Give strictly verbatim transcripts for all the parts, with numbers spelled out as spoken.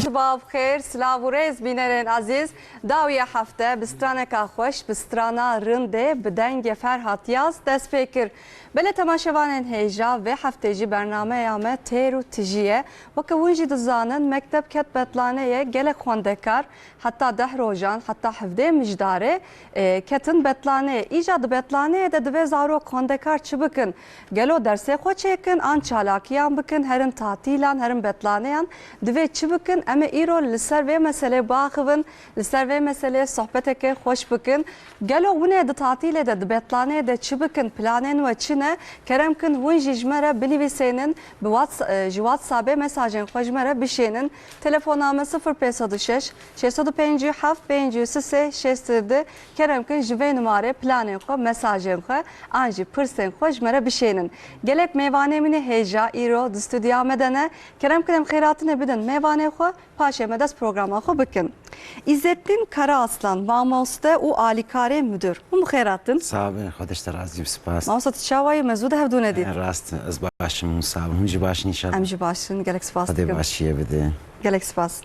Siba bi xêr, silav û rêz bînerên ezîz. Dawiya hefte bi straneka xweş, bi strana Rindê, bi dengê Ferhat Yaz dest pê kir. Belê temaşevanên hêja, vê heftê jî bernameya me têr û tijî ye. Weke hûn jî dizanin, mekteb ket betlaneyê gelek xwendekar heta deh rojan, heta hevdê Mijdarê, e, ketin betlaneyê. Îca di betlaneyê de divê zarok xwendekar çi bikin? Gelo dersê xwe çêkin, an çalakiyan bikin, herin tatîlan, herin betlaneyan? Divê çi bikin? Em ê îro li ser vê meselê biaxivin, li ser vê meselê sohbeteke xweş bikin. Gelo hûn ê di tatîlê de, di betlaneyê de çi bikin? Planên we çi ne? Kerem kin hûn jî ji me re binivîsênin, bi Whats-, e, ji WhatsAppê mesajên xwe ji me re bişênin. Telefona me sifir pênc sed û şeş, şeş sed û pêncî û heft, pêncî û sê, şeş sed û du. Kerem kin ji vê numarê planên xwe, mesajên xwe an jî pirsên xwe ji me re bişênin. Gelek mêvanê min ê hêja îro di stûdyoya me de ne. Kerem kin em xêratinê bidin mêvanê xwe, paşê me dest programa xwe bikin. Îzzettin Karaaslan, mamoste û alîkarê mudir. Hûn bi xêr hatin. Sax bin, Xwedê ji te razî be, spas. Mamoste, tu çawa yî? Me zû di hevdû nedît. Rast, ez baş im, hûn sax bin. Hûn jî baş in înşallah. Em jî baş in, gelek spas dikim. Xwedê başiyê bide. Gelek spas.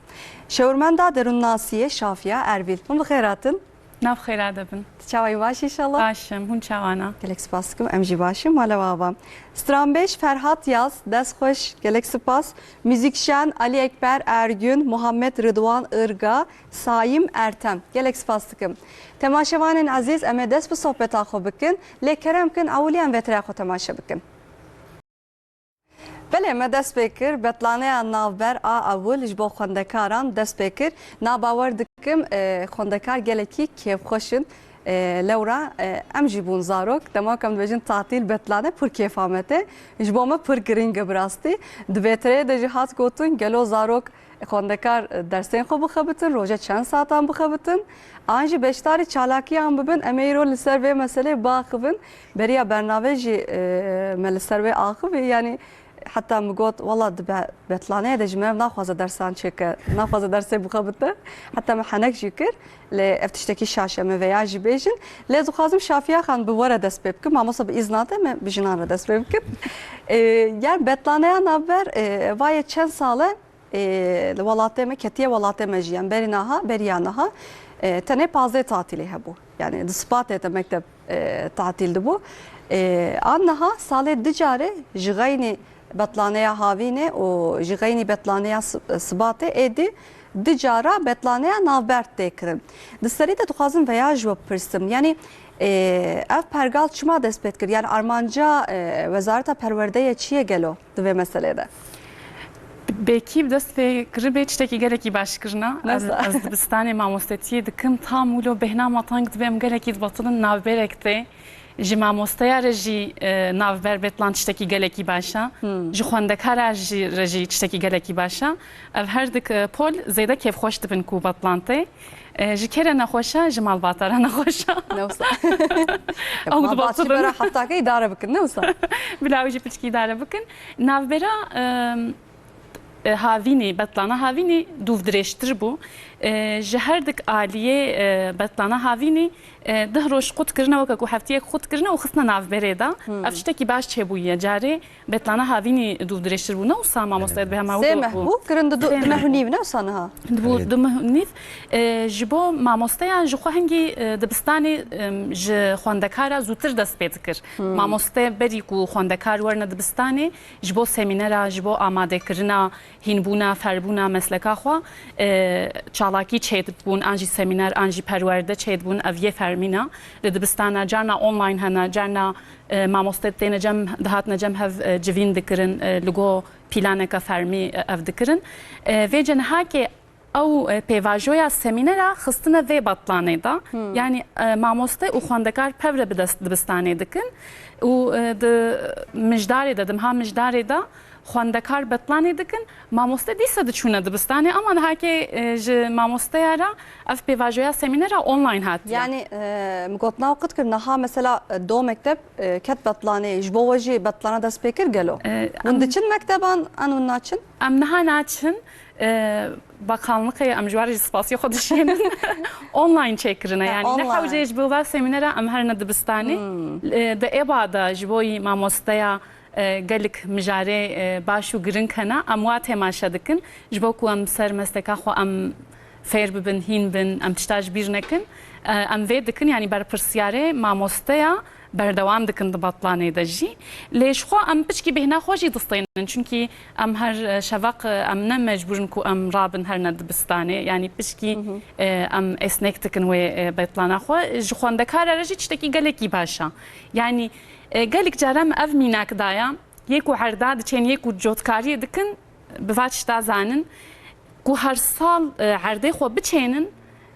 Şêwirmenda derûnnasiyê Şafiya Ervîl. Hûn bi xêr hatin. Nav xêra de bin. Tu çawa yî, baş înşallah? Baş im, hûn çawa ne? Gelek spas dikim, em jî baş in, mala we ava. Stranbêj Ferhat Yaz, dest xweş, gelek spas. Muzîkşen Alî Ekber Ergün, Muhammed Ridwan Irga, Sayim Ertem. Gelek spas dikim. Temaşevanên ezîz, em ê dest bi sohbeta xwe bikin, lê kerem kin ewiliyan vêtiraya xwe temaşe bikin. Belê, me dest pê kir, betlaneya navber a ewil ji bo xwendekaran dest pê kir. Na bawer dikim, e, xwendekar gelekî kêfxweş in. E, lewra, e, em jî bûn zarok. Dema ku em dibêjin tatîl, betlane pir kêfa me tê. Ji bo me pir girîng e bi rastî. Di vêtireyê de jî hat gotin, gelo zarok xwendekar, e, dersên xwe bixebitin, roje çend saetan bixebitin, an jî beşdarî çalakiyan bibin, em ê îro li ser vê meselê biaxivin. Beriya bernavê jî, e, me li ser wê axivî, yanî heta min got, wela di be-, betlaneyê de ji me re naxwaze dersan çêke, naxwaze dersê bixebite. Heta me henek jî kir, lê ev tiştekî şaş e, me veya jî bêjin. Lê ez dixwazim Şafiya Xan bi we re dest pê bikim, mamosta bi îzna te me bi jinan re dest pê bikim. E, yani betlaneya navber, e, va yê çend sal e, e, li welatê me, ketiye welatê me jî, yani berî naha, beriya niha, e, tenê pazdeh tatîlê hebû. Yani di Sibatê te mekteb, e, tatîl dibû. E, an niha salê du carê ji xeynî betlaneya havînê û ji xeynî betlaneya Si-, Sibatê êdî du cara betlaneya navber tê kirin. Di serî de dixwazim veya ji we bipirsim. Yani, e, ev pergal çima dest pê dikir? Yani armanca, e, Wezareta Perwerdeyê çi ye gelo? Di vê meselê de. Belkî bi dest pê kiribê tiştekî gelekî baş kirina. Nasıl? Ez, ez dibistanê mamostetiyê dikim, tam wilo bêhna me teng dibe, em gelekî dibetilin, navberek tê. Ji mamosteya re jî, e, navber betlan tiştekî gelekî baş e. Hmm. Ji xwendekara jî re jî tiştekî gelekî baş e. Ev her dik, e, pol zêde kêfxweş dibin ku betlan tê. E, ji kê re nexweş e? Ji malbata re nexweş e. Ne wisa. Ew malbat jî dibatilin. Bera heftakê îdare bikin, ne wisa? Bila ew jî piçkî îdare bikin. Navbera, em, e, havînî, betlana havînî dûv dirêjtir bû. E, ji her dik aliyê, e, betlana havînî, e, deh roj qut kirine, weke ku heftiyek qut kirine û xistine navberê de. Hmm. Ev tiştekî baş çêbûye. Carê betlana havînî dûv dirêjtir bû. Ne wisa mamoste, bi hema Sê wilo meh bû. Bû, kirin di du, Sê du meh û meh. Nîv, ne wisa niha? Dibû Evet. Du meh û nîv. E, ji bo mamosteya ji xwe hingî, e, dibistanê, em, ji xwendekara zûtir dest pê dikir. Hmm. Mamoste berî ku xwendekar werine dibistanê, ji bo semînera, ji bo amadekirina hînbûna, ferbûna mesleka xwe, e, çalakî çêdibûn, an jî semîner, an jî perwerde çêdibûn, ev yê fermî ne. Li dibistana carna online hene, carna, e, mamoste têne cem, dihatine cem hev, e, civîn dikirin, e, li go pîlaneke fermî, e, ev dikirin. E, vê cenehakê ew, e, pêvajoya semînera xistine vê betlanê de. Hmm. Yanî, e, mamoste û xwendekar pevre bi dest dibistanê dikin û, e, di mijdarê de, di meha mijdarê de xwendekar betlanê dikin, mamoste dîsa diçûne dibistanê, ama nihakê, e, ji mamosteya re ev pêvajoya semînera online hatiye. Yani, e, min gotina xwe qut kir, niha mesela, e, do mekteb, e, ket betlanê, ji bo we jî betlana dest pê kir gelo? E, Hûn em diçin mekteban, an hûn naçin? Em niha naçin, e, bakanlixê, em ji wan re jî spasiyê xwe dişînin. Online çêkirine, Ha, yani. Ne online. Hewce ji bo va semînera em herine dibistanê. Hmm. E, di eba de ji bo yî mamosteya, E, gelek mijarê, e, baş û giring hene. Em wa temaşe dikin. Ji bo ku em ser mesleka xwe em fêr bibin, hîn bin, em tişta ji bîr nekin. E, em vê dikin, yanî berpirsiyarê mamosteya berdewam dikin di betlanê de jî. Lê ji xwe em piçkî bêhna xwe jî distênin. Çunkî em her, e, şevaq, e, em ne mecbûr in ku em rabin herine dibistanê. Yanî piçkî, Hı hı. e, em esnek dikin wê, e, betlana xwe. Ji xwendekara re jî tiştekî gelekî baş e. Yanî, e, gelek cara min ev mînak daya. Yê ku herda diçên, yê ku cotkariyê dikin, bi va tişta zanin ku her sal, e, erdê xwe biçênin,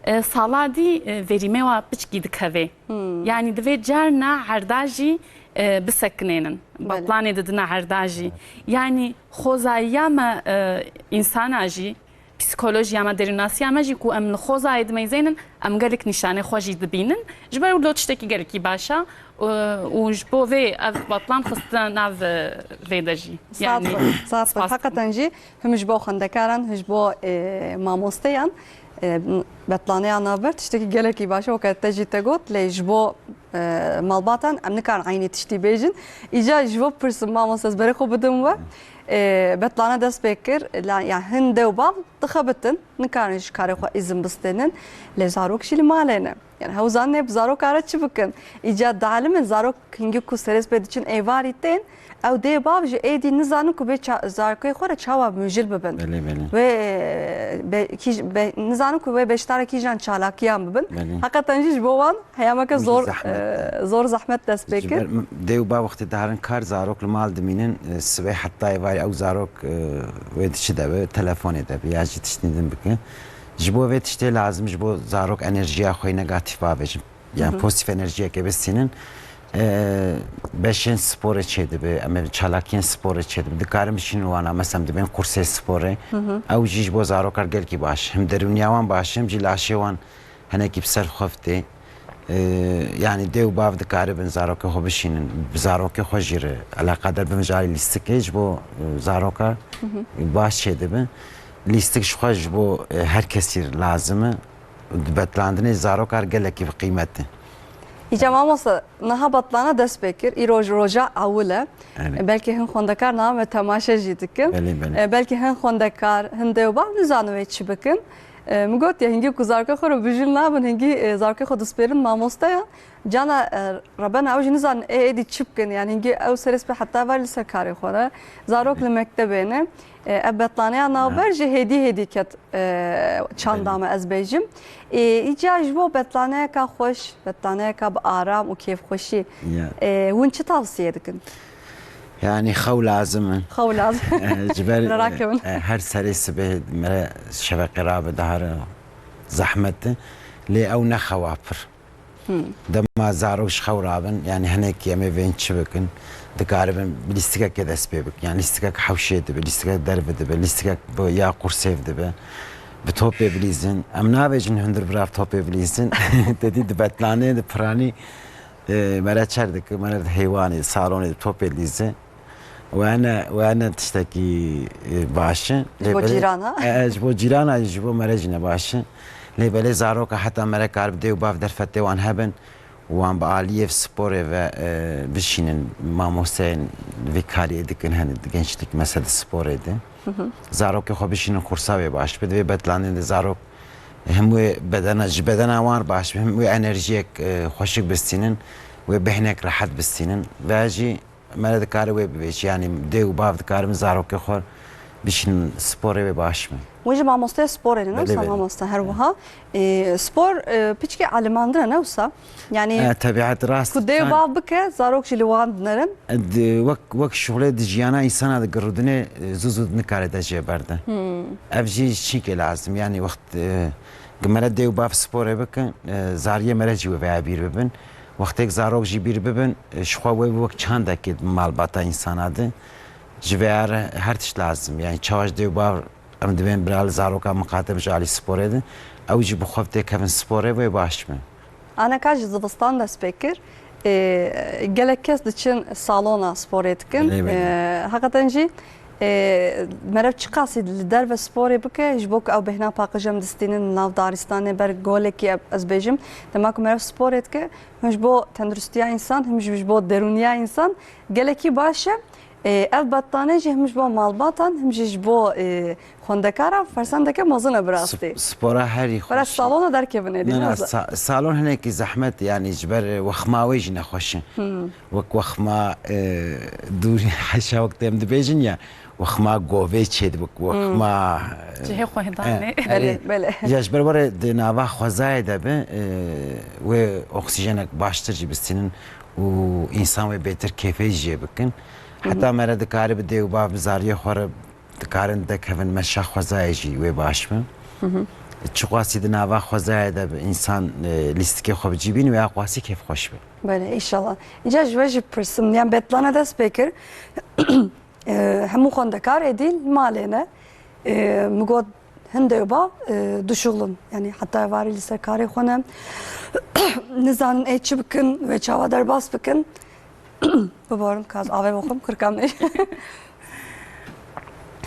e, sala dî, e, verîmê wa piçkî dikeve. Hmm. Yanî divê carna herda jî, e, bisekinênin. Belê. Batlanê didina herda jî. Yanî xozayiya me, e, însana jî, psîkolojiya me, derûnasiya me jî ku em li xozayê dimeyzênin, em gelek nîşanê xwe jî dibînin. Ji ber wilo tiştekî gelekî baş e, û, û ji bo vê ev batlan xistine nav, e, vê de jî. Saz Yanî, be, saz be. Spas. Heqeten jî him ji bo xwendekaran, him ji bo, e, mamosteyan, e, betlaneya navber tiştekî gelekî baş e, weke te jî te got, lê ji bo, e, malbatan em nikarin eynî tiştî bêjin. Îca ji bo pirsim, mamoste, ez berê xwe bidim we. E, betlane dest pê kir, la, ya hin dew bav dixebitin, nikarin ji karê xwe îzin bistênin, lê zarok jî li malê ne. Yani hew zanê bi zaroka re çi bikin? Îca dialimin, zarok hingî ku serê spê diçin êvarî tên, ew dê bav ji êdî nizanin ku bê ça-, zarokê xwe re çawa mûjil bibin. Belê, belê. Wê, e, be-, kîj-, be-, nizanin ku wê beşdara kîjan çalakiyan bibin. Belê. Heqeten jî ji bo wan heyameke Hûn jî zor, zehmet e, e. zor zehmet dest pê Ji kir. ber m-, dê û bav wextê diherin kar, zarok li mal dimînin, e, sibê heta êvarî ew zarok, e, wê diçi de be, telefonê de be, ya jî tiştên din bike. Ji bo vê tiştê lazim, ji bo zarok enerjiya xwe yê negatîf bavêjin. Yan Hı hı. pozîtîf enerjiyekê bistînin. E, beşên sporê çêdibe, em ê çalakiyên sporê çêdibe. Dikarin bişînin wana, mesela dibên kursê sporê. Hı hı. Ew jî ji bo zarokar gelkî baş. Him derûniya wan baş, him jî laşê wan henekî bi ser xwe tê. E, yanî dê û bav dikaribin zarokê xwe bişînin. Bi zarokê xwe jî re eleqedar bibin ji alî lîstikê ji bo, e, zaroka Hı hı. baş çêdibe. Lîstik ji xwe ji bo, e, her kesî lazim e. Di betlandinê zarokar gelekî bi qîmet e. Îca mamoste, niha betlana dest pê kir, îroj roja ewil e. Evet. E, belkî hin xwendekar niha me temaşe jî dikin. Belê, belê. E, belkî hin xwendekar, hin dê û bav nizanin wê çi bikin. E, min got ya, hingî ku zarokê xwe re bijîl nabin, hingî, e, zarokê xwe dispêrin mamosteyan. Cana, e, rebena ew jî nizanin ê êdî çi bikin, yani hingî ew serê spê heta ver li ser karê xwe re. Zarok li mektebê ne. E, ev betlaneya navber jî hêdî hêdî ket, e, çanda me, ez bêjim. E, îca ji bo betlaneyeka xweş, betlaneyeka bi aram û kêfxweşî, Ya. e, hûn çi tavsiye dikin? Yani xew lazim in. Xew lazim. Ji ber, Li rakevin. e, her serê sibê mere şeveqê rabe dahare zehmet e. Lê ew ne xewa pir. Hmm. Dema zarok ji xew rabin, yani hinekî em ê vên çi bikin, dikaribin bi lîstikekê dest pê bikin. Yani lîstikek hewşê dibe, lîstikek derve dibe, lîstikek bi ya qursêv dibe. Bi topê bilîzin. Em nabêjin hundir bira bi topê bilîzin. Te dî di betlanê, di piranî, e, mere çer dike, mere di heywanê, di salonê, di topê dîze. Wene, wene tiştekî, e, baş e. Ji bo Lê belê cîrana? E, e, ji bo cîrana, ji bo mere jî ne baş e. Lê belê zaroka heta mere kar bi dê û bav derfetê wan hebin, wan bi aliyê sporê ve, e, bişînin, mamosteyên vê kariyê dikin, hani gençlik mesela di sporê de. Hı hı. Zarokê xwe bişînin kursa wê baş be. Di vê betlandin de zarok hem wê bedena, ji bedena wan baş be, hem wê enerjiyek, e, xweşik bistînin, wê bêhnek rehet bistînin. Ve jî Mere dikare wê bibêje, yanî dê û bav dikarin zarokê xwe bişînin sporê wê baş be. Hûn jî mamosteya sporê ne, Belê, wisa belê. mamoste her wiha. E, spor, e, piçkî elimandin e, ne wisa? Yani E, tebiat rast. ku dê û Yan- bav bike, zarok jî li wan dinerin. E, di, wek, wek şixulê di jiyana însana de girûdinê, e, zû zû nikare de jê berde. Hmm. Ev jî çîkê lazim, yani wext, e, Gi mere dê û bav sporê bikin, e, zariyê mere jî wê veya bîr bibin. Wextêk zarok jî bîr bibin, e, ji xwe wê wek çandekê malbata însana de. Ji veya re her tişt lazim. Yani çawa ji dê û bav em dibên bira li zaroka miqate bin ji alî sporê de. Ew jî bi xwe têkevin sporê wê baş be. Aneka ji zivistan dest pê kir. E, gelek kes diçin salona sporê dikin. Belê, belê. E, heqeten jî, e, meriv çiqasî li derve sporê bike, ji bo ku ew bêhna paqij em distînin nav daristanê ber golekî, ez bêjim, dema ku meriv sporê dike, him ji bo tenduristiya însan, him jî ji bo derûniya însan gelekî baş e. E, ev betlanê jî him ji bo malbatan, him jî ji bo, e, xwendekaran fersendeke mezin e bi rastî. Sp-, spora herî xweş. Were salona derkevin êdî, ne, ne, ne? Sa-, salon hinekî zehmet, yanî ji ber wexma wê jî nexweş e. Hmm. Wek wexma, e, dûrî heşa wek dem dibêjin ya, wexma govê çêdibik, wexma, e, cihê xwe hêdanê. E, erê. Belê, belê. Ya ji ber were di nava xwezayê de be, e, wê oksîjenek baştir jî bistînin û însan wê bêtir kêfê jê bikin. Heta mere dikare bi dê û bav bi zariyê xwe re dikarin dekevin meşa xwezayê jî wê baş bin. Çiqasî di nava xwezayê de bi însan, e, lîstikê xwe bi cî bîn wê ya qasî kêfxweş bin. Belê, înşallah. Îca ji we jî pirsim, yan betlana dest pê kir. E, hemû xwendekar êdî li malê ne. E, min got, hinde ba, e, duşuxlin. Yanî heta êvarî li ser karê xwe ne. Nizanin ê çi bikin, wê çawa derbas bikin. Biborin, kaz avê bixwim, kirka me.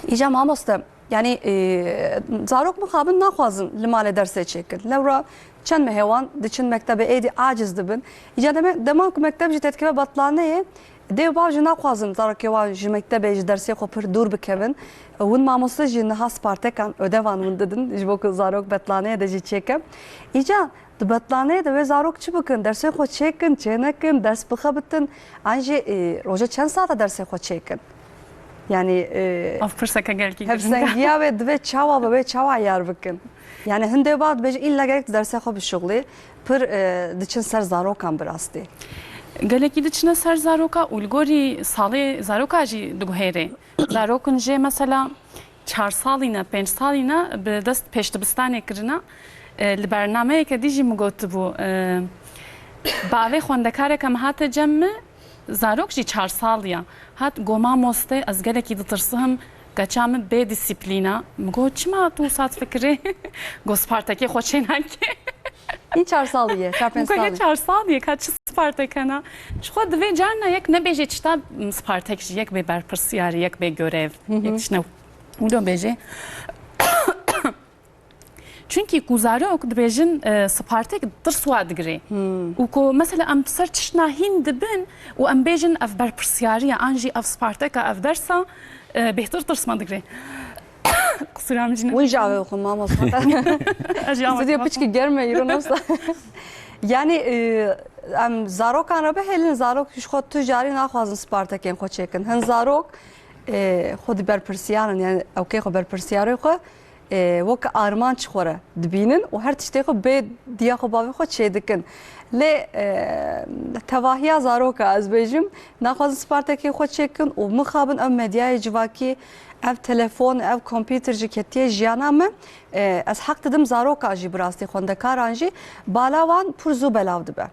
Îca mamoste, yanî, e, zarok mixabin naxwazin li malê dersê çêkin. Lewra çend mehê wan diçin mektebê êdî aciz dibin. Îca deme-, dema ku mekteb jî têdikeve betlaneyê, dê û bav jî naxwazin zarokê wan ji mektebê, ji dersê xwe pir dûr bikevin. Hûn mamoste jî niha spartekan, ödevan hûn didin, ji bo ku zarok betlaneyê de jî çêke. Îca di betlaneyê de wê zarok çi bikin? Dersê xwe çêkin, çênekin, ders bixebitin? An jî, e, roja çend saete dersê xwe çêkin? Yanî, e, ev pirseke gelkî giring e. Hevsengiya wê divê çawa be, wê çawa yar bikin? Yanî hindê ba dibêje, îlla gerek tu dersê xwe bişuxlî, pir, e, diçin ser zarokan bi rastî. Gelekî diçine ser zaroka û li gorî salê zaroka jî diguhêrê. Zarokin jê mesela çar salî ne, pênc salî ne bi dest pêşdibistanê kirine. E, li bernameyeke dî jî min gotibû, e, bavê xwendekareke min hate cem min, zarok jî çar salî ya. Hat go, mamoste, ez gelekî ditirsihim, keça min bê dîsîplîn e. Min got, çima tu wisa difikirî? Go, spartekê xwe çênake. Hîn çar salî ye, çar pênc salî. Min got, hê çar salî ye, ka çi spartek hene? Ji xwe divê carna yek nebêjê çita, spartek jî yek bê berpirsiyarî, yek bê görev, yek tiştine wilo bêjê. Çunkî ku zarok dibêjin, e, spartek tirs wa digirê. Û ku mesela em ser tiştna hîn dibin û em bêjin ev berpirsiyarî ye, an jî ev spartek e, ev ders e, e, bêhtir tirs me digirê. Qisûra min jî ne. Wî jî avê xwe mamosta. Ez jî ava Stûdyo xwe. Piçkî germ e îro nefsa. Yanî, e, em zarokan re bihêlin, zarok ji xwe tu carî naxwazin spartekên xwe çêkin. Hin zarok, e, xwe di berpirsiyarin, yanî ewkê xwe berpirsiyarê xwe, e, wek armanc xwe re dibînin û her tiştê xwe bê diya xwe bavê xwe çêdikin. Lê, e, tevahiya zaroka ez bêjim, naxwazin spartekê xwe çêkin û mixabin ev medyayê civakî, ev telefon, ev kompîter jî ketiye jiyana me. E, ez heq didim zaroka jî bi rastî xwendekaran jî bala wan pir zû belav dibe.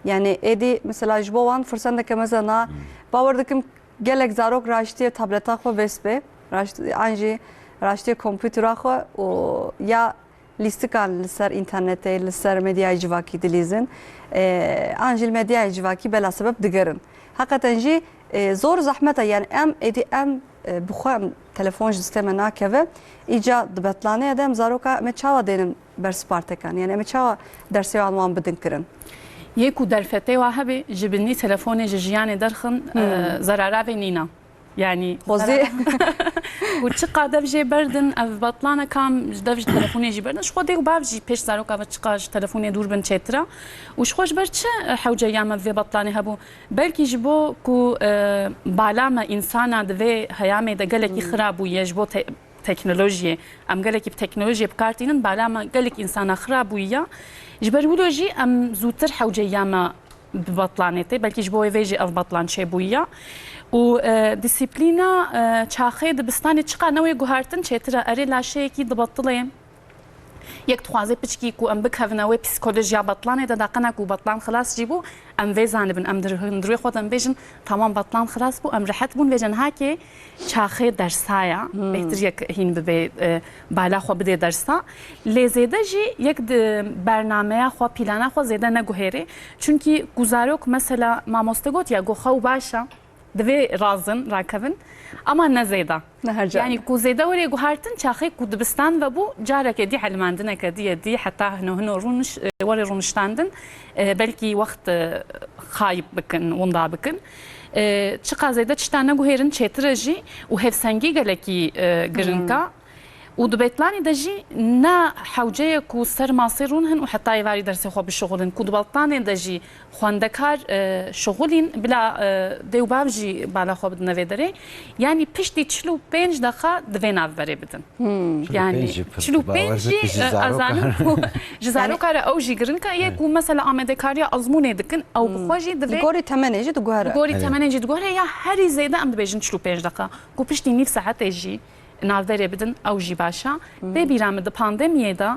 Yanî êdî mesela ji bo wan firsendeke mezin a, bawer dikim gelek zarok raştiyê tableta xwe vêst bê, raşt-, an jî raştiyê kompûtera xwe û ya lîstikan li ser înternetê, li ser medyayê civakî dilîzin, e, an jî li medyayê civakî bela sebeb digerin. Heqeten jî, e, zor zehmet e, yanî em êdî em, e, bi xwe em telefon ji destê me nakeve, îca di betlaneyê de em zaroka me çawa dênin ber spartekan? Yanî em ê çawa dersê wan wan bidin kirin? Yê ku derfetê wa hebe, ji binî telefonê ji jiyanê derxin, e, Hmm. zerara vê nîna. Yanî Xwezî. zerara. Ku çiqa dev jê berdin, ev betlane kam, ji dev ji telefonê jî berdin. Ji xwe dê û bav jî pêş zaroka ve çiqa ji telefonê dûr bin çêtir e. Û ji xwe ji ber çi, e, hewceya me vê betlanê hebû? Belkî ji bo ku, e, bala me însana di vê heyamê de gelekî Hmm. xira bûye ji bo te-, teknolojiyê. Em gelekî bi teknolojiyê bi kar tînin, bala me gelek însana xira bûye. Ji ber wilo jî em zûtir hewceya me bi betlanê tê. Belkî ji bo wê vê jî ev betlan çêbûye. Û, e, dîsîplîna, e, çaxê dibistanê çiqa ne wê guhertin çêtir e. Erê laşeyekî dibetilê. Yek dixwaze piçkî ku em bikevine wê psîkolojiya betlanê de, da qena ku betlan xilas jî bû, em vê zanibin, em dir-, hundirê xwe de em bêjin, tamam, betlan xilas bû, em rehet bûn, vêce niha kê çaxê dersa ya, Hmm. bêhtir yek hîn bibê, e, bala xwe bidê dersa. Lê zêde jî yek di bernameya xwe, plana xwe zêde neguhêrê. Çunkî ku zarok mesela mamoste got ya, got xew baş e, divê razin, rakevin, ama ne zêde. Ne her carê. Yanî ku zêde were guhertin, çaxê ku dibistan vebû, careke dî, helimandineke dî ye dî, heta hino hino rûniş-, e, were rûniştandin, e, belkî wext, e, xayib bikin, winda bikin. E, çiqas zêde tişta neguhêrin çêtir e jî û hevsengî gelekî, e, giring e. Û di Betlanê de jî ne hewceyek ku ser masê rûn hin û heta êvarî dersê xwe bişuxulin. Ku di Betlanê de jî xwendekar, e, şuxulîn, bila, e, dê û bav jî bala xwe bidine vê derê. Yanî piştî çil û pênc deqa di vê navberê bidin. Yanî çil û pênc jî pir, çil û pênc bawer jî, bike, ji e, zarokan. Ezanim ku ji zaroka re ew jî giring e, yê ku mesela amadekariya ezmûnê dikin, ew bi xwe jî Li divê gorî temenê jî diguhere. Li gorî temenê jî diguhere ya herî zêde em dibêjin çil û pênc deqa. Ku piştî nîv saetê jî navberê bidin, ew jî baş e. Tê bîra min di pandemiyê de,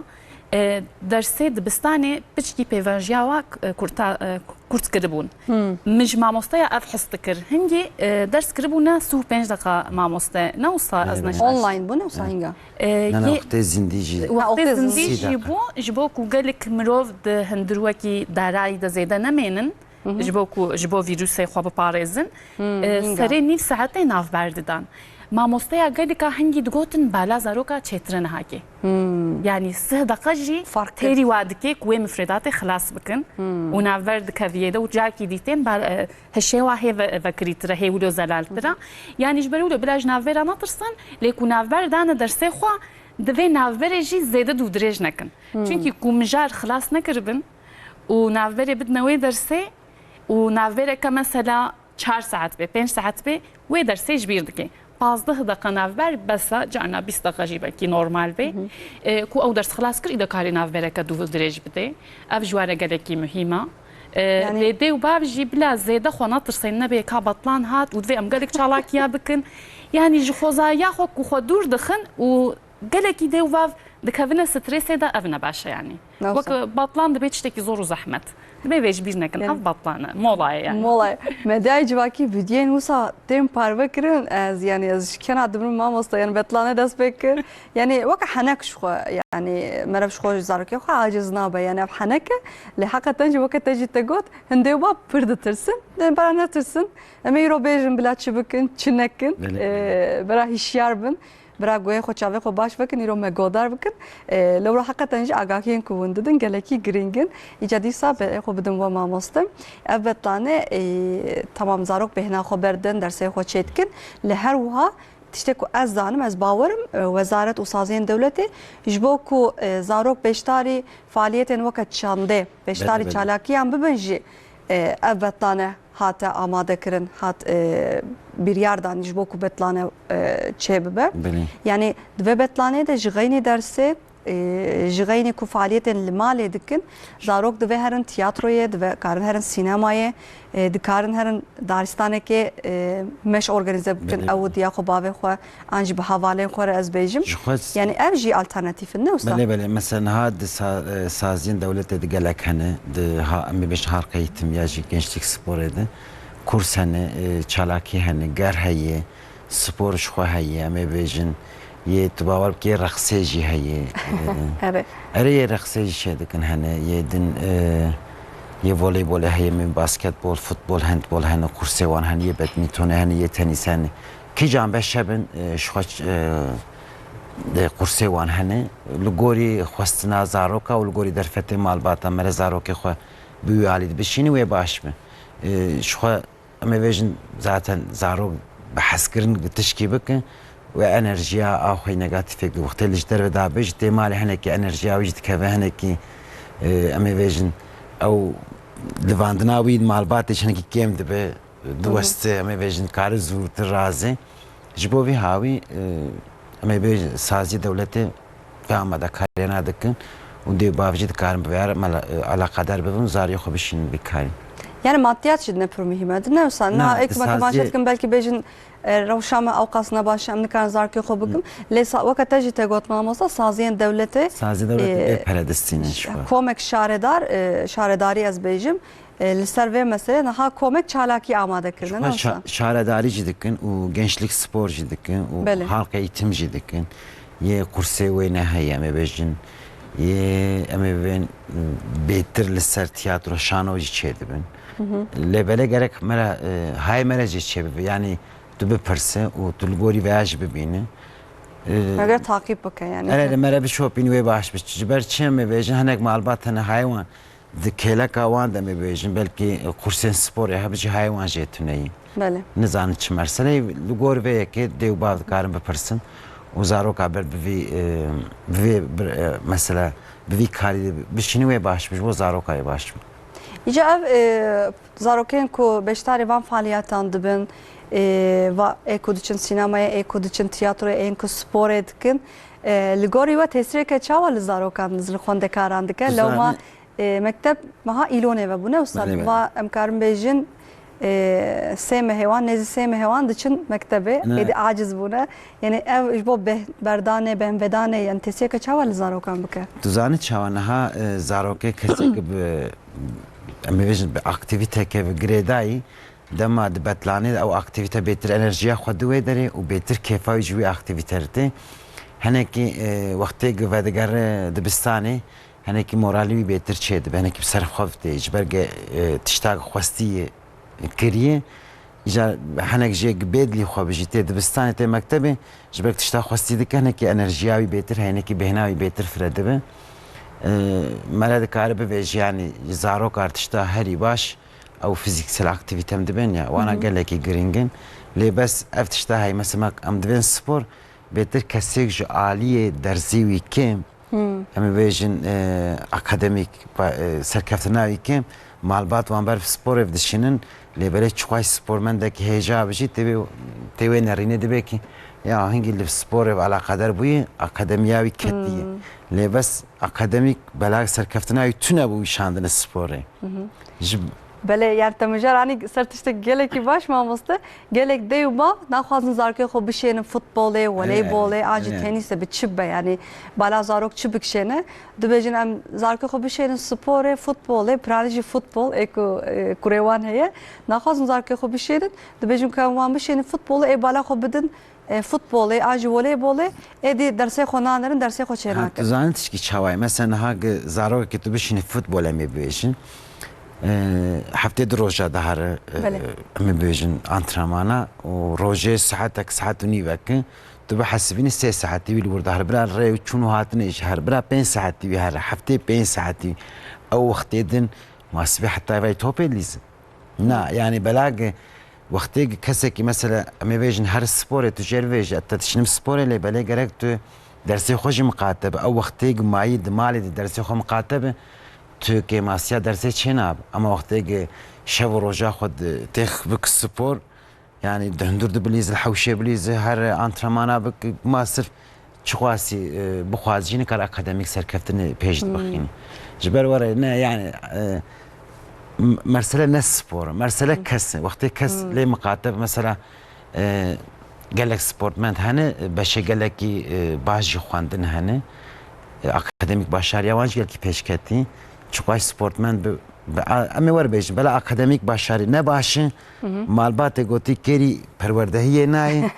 e, dersê dibistanê piçkî pêvajiya wa, e, kurta, e, kurt kiribûn. Min ji mamosteya ev his dikir. Hingî, e, ders kiribûne sî û pênc deqa mamoste. Ne wisa ez neşaş. Online bû, ne wisa hinga? E, Na, na, yê wextê zindî jî. Wextê zindî jî bû, ji bo ku gelek mirov di hundir wekî darayî de zêde nemênin, ji bo ku, ji bo vîrusê xwe biparêzin, e, serê nîv saetê navber didan. Mamosteya gelika hingî digotin bala zaroka çêtir e nihakê. Yanî sih deqa jî têrî wa dike ku wê mifredatê xilas bikin û navber dikeviyê de û carkî dîtên ba-, e, hişê wa hê ve-, vekirîtir e, hê wilo zelaltir e. Yanî ji ber wilo bila ji navbera netirsin, lê ku navber dane dersê xwe, divê navberê jî zêde dû dirêj nekin. Çunkî ku mijar xilas nekiribin û navberê bidine wê dersê û navbereke mesela çar saet be, pênc saet be, wê dersê ji bîr dike. Pazdeh deqa navber bes e, carna bîst deqa jî belkî normal be. E, ku ew ders xilas kir, î de karê navbereke dû dirêj bide. Ev ji we re gelekî muhîm e. E, Yanî lê dê û bav jî bila zêde xwe netirsên, nebe ka betlan hat û divê em gelek çalakiya bikin. Yanî ji xwezaya xwe ku xwe dûr dixin û gelekî dê û bav dikevine stresê de, ev ne baş e yanî. Ne wisa. Wek batlan dibe tiştekî zor û zehmet. Dibe vê ji bîr nekin. Yanî ev batlan e. Mola ye yanî. Mola ye. Medyayê civakî vîdyoyên wisa tên parve kirin. Ez, yanî ez ji kena dibim mamoste, yanî betlanê dest pê kir. Yanî weke henek ji xwe, yanî meriv ji xwe, ji zarokê xwe aciz nabe. Yanî ev henek e. Lê heqeten jî weke te jî te got, hin dê û bav pir ditirsin. Lê bera netirsin. Em ê îro bêjin bila çi bikin, çi nekin. Belê. Ee, bera hişyar bin. Bira guhê xwe, çavê xwe baş vekin, îro me godar bikin. E, lewra heqeten jî agahiyên ku hûn didin gelekî girîng in. Îca dîsa berê xwe bidim we mamoste. Ev betlane, e, temam zarok bêhna xwe berdin, dersê xwe çêdikin. Li her wiha tiştê ku ez zanim, ez bawerim, e, wezaret û saziyên dewletê ji bo ku, e, zarok beşdarî faaliyetên weke çandê, beşdarî Belê, belê. çalakiyan bibin jî, e, ev betlane hate amade kirin, hat, e, biryar dan ji bo ku betlane, e, çê bibe. Belê. Yanî di vê betlanê de ji xeynî dersê, e, ji xeynî ku faaliyetên li malê dikin, zarok divê herin tiyatroyê, divê karin herin sînemayê, e, dikarin herin daristanekê, e, meş organîze bikin, Belê. ew û diya xwe bavê xwe an jî bi hevalên xwe re ez bêjim. Ji xwe s- Yanî ev jî alternatîf in, ne wisa? Belê, belê. Mesela niha di sa-, e, saziyên dewletê di gelek hene. Di ha-, em ê bêjin halka eğitim ya jî gençlik sporê de kurs hene, e, çalakî hene, ger heye, spor ji xwe heye, em ê bêjin. Yê tu bawer bike, yê reqsê jî heye. E, Erê. Erê, yê reqsê jî çê dikin hene, yê din, e, yê voleybolê heye, min basketbol, futbol, handbol hene, kursê wan hene, yê badmintonê hene, yê tenîs hene. Kîjan beş hebin, e, ji xwe, e, de kursê wan hene. Li gorî xwestina zaroka û li gorî derfetê malbata me re zarokê xwe bi wî alî de bişînî wê baş be. E, ji xwe em ê vêjin zaten zarok bi hezkirin bi tişkî bikin wê enerjiya a xwe negatifê ku wextê li ji derve dabêjî tê malê hinekî enerjiya wî jî dikeve hinekî, e, em ê vêjin ew livandina wî malbatê jî hinekî kêm dibe. Diweste, em ê bêjin, kare zûtir razê. Ji bo vî hawî, e, em ê bêjin, saziyê dewletê vê amadekariyana dikin û dê û bav jî dikarin bi vê re mela-, e, alaqadar bibin û zariyê xwe bişînin vî karî. Yani maddiyat jî ne pir muhîm e. Ne wisa, Na, niha ê di ku me saziyê temaşe dikin, belkî bêjin, e, rewşa me ewqas ne baş e, em nikarin zarokê xwe bikin. Lê sa-, weke te jî te got mamosta, saziyên dewletê, Saziyê dewletê e, bê pere distîne ji xwe. Komek şaredar, e, şaredarî ez bêjim, e, li ser vê meselê niha komek çalakî amade kirine, Ji xwe ne wisa? şa-, şaredarî jî dikin û gençlik spor jî dikin û Belê. halk eğitim jî dikin. Yê kursê wê ne heye, em ê bêjin. Yê em ê bên, bêtir li ser tiyatro, şano jî çêdibin. Lê belê gerek me re, e, hayê me re jî çêbibe. Yanî tu bipirse û tu li gorî veya jî bibîne. E, Me re taqîb bike yani. Erê, li me re bişopîn wê baş bi. Ji ber çi em ê bêjin, hinek malbat hene hayê wan di kêleka wan de em ê bêjin, belkî kursên sporê hebe jî hayê wan jê tune yî. Belê. Nizanin çi mersele ye. Li gor vê yekê dê û bav dikarin bipirsin û zaroka ber bi vî, e, bi vê bir, e, mesela bi vî karî de bişînin wê baş bi, ji bo zaroka wê baş bi. Îca ev, e, zarokên ku beşdarî van faliyetan dibin, e, va, ê ku diçin sînemayê, ê ku diçin tiyatroyê, ên ku sporê dikin, e, li gorî we tesîreke çawa li zarokan, li xwendekaran dike? Lewma, e, mekteb meha Îlonê ve bûne, wisa va em karin bêjin, e, sê mehê wan, nêzî sê mehê wan diçin mektebê, êdî aciz bûne. Yani ev ji bo beh-, berdanê, behmvedanê, yani tesîreke çawa li zarokan bike? Tu zanî çawa niha, e, zarokê kesek bi, em ê bêjin bi aktîvîteke bi girêdayî, dema di betlanê de ew aktîvîte bêtir enerjiya xwe di wê derê û bêtir kêfa wî ji wî aktîvîte re tê. Hinekî, e, wextê ku vedigere dibistanê, hinekî moralî wî bêtir çêdibe, hinekî bi ser xwe tê, ji ber ge, e, tişta xwestî kiriye. Îcar hinek jê bê dilî xwe bijî, tê dibistanê, tê mektebê, ji ber tişta xwestî dike, hinekî enerjiya wî bêtir heye, hinekî bêhna wî bêtir fire dibe. E, mere dikare bivêje, yanî zarokar tişta herî baş, ew fizîksel aktîvîte em dibên ya, wana gelekî girîng in. Lê bes ev tişta heye, mesela em divên spor, bêtir kesêk ji aliyê dersê wî kêm, em ê bêjin, e, akademîk, pa-, e, serkeftina wî kêm, malbat wan ber bi sporê dişînin, lê belê çiqas spormendekî hêja bijî, tê wê, tê wê nerînê dibe ki, ya hingî li sporê ve alaqedar bûye, akademiya wî ketiye. Lê bes akademîk bela serkeftina wî tune bû wî şandine sporê. Ji Belê, yani te mijar anî ser tiştek gelekî baş mamoste. Gelek dey û bav naxwazin zarokê xwe bişênin futbolê, voleybolê, an jî tenîsê, bi çi be, yani bala zarok çi bikişêne. Dibêjin em zarokê xwe bişênin sporê, futbolê, piranî jî futbol, ê ku, e, kurê wan heye. Naxwazin zarokê xwe bişênin, dibêjin ku em wan bişênin futbolê, ê bala xwe bidin, e, futbolê, an jî voleybolê, êdî dersê xwe nanerin, dersê xwe çênakin. Ha, tu zanî tişkî çawa ye? Mesela niha gi-, zarokekî tu bişînî futbol em ê bibêjin. E, heftê du roja dihare, e, Belê. Em ê bibêjin antrenmana û rojê saetek, saet û nîvek e. Tu bihesibînî sê saetî wî li wir dihare. Bira rê û çûn û hatinê jî here. Bira pênc saetî wî here. Heftê pênc saetî wî. Ew wextê din ma sibê heta vay topê dilîzin. Na, yani belage wextê kesekî mesela em ê bêjin her sporê tu jê re vêjî, te dişinim sporê lê belê gerek tu dersê xwe jî miqate be. Ew wextê mayî di malê de dersê xwe miqate be, tu kêmasiya dersê çê nabe. Ama wextê şev û roja xwe di têx bik spor, yani di hundur dibilîzi, li hewşê bilîzi, her antrenmana bik, ma sirf çiqasî, e, bixwaz jî nikare akademîk serkeftinê pêş Hmm. bixîne. Ji ber were ne, yani, e, m-, mersele ne spor, mersele Hmm. kes e. Wextê kes Hmm. lê miqate be, mesela, e, gelek sportmend hene, beşê gelekî, e, baş jî xwendin hene. E, akademîk başariya wan jî gelkî pêşketî. Çiqas sportmend bi, bi, a, em ê werbêjin, bela akademîk başarî ne baş e. Hı hı. Malbatê gotî kêrî perwerdehiyê nayê.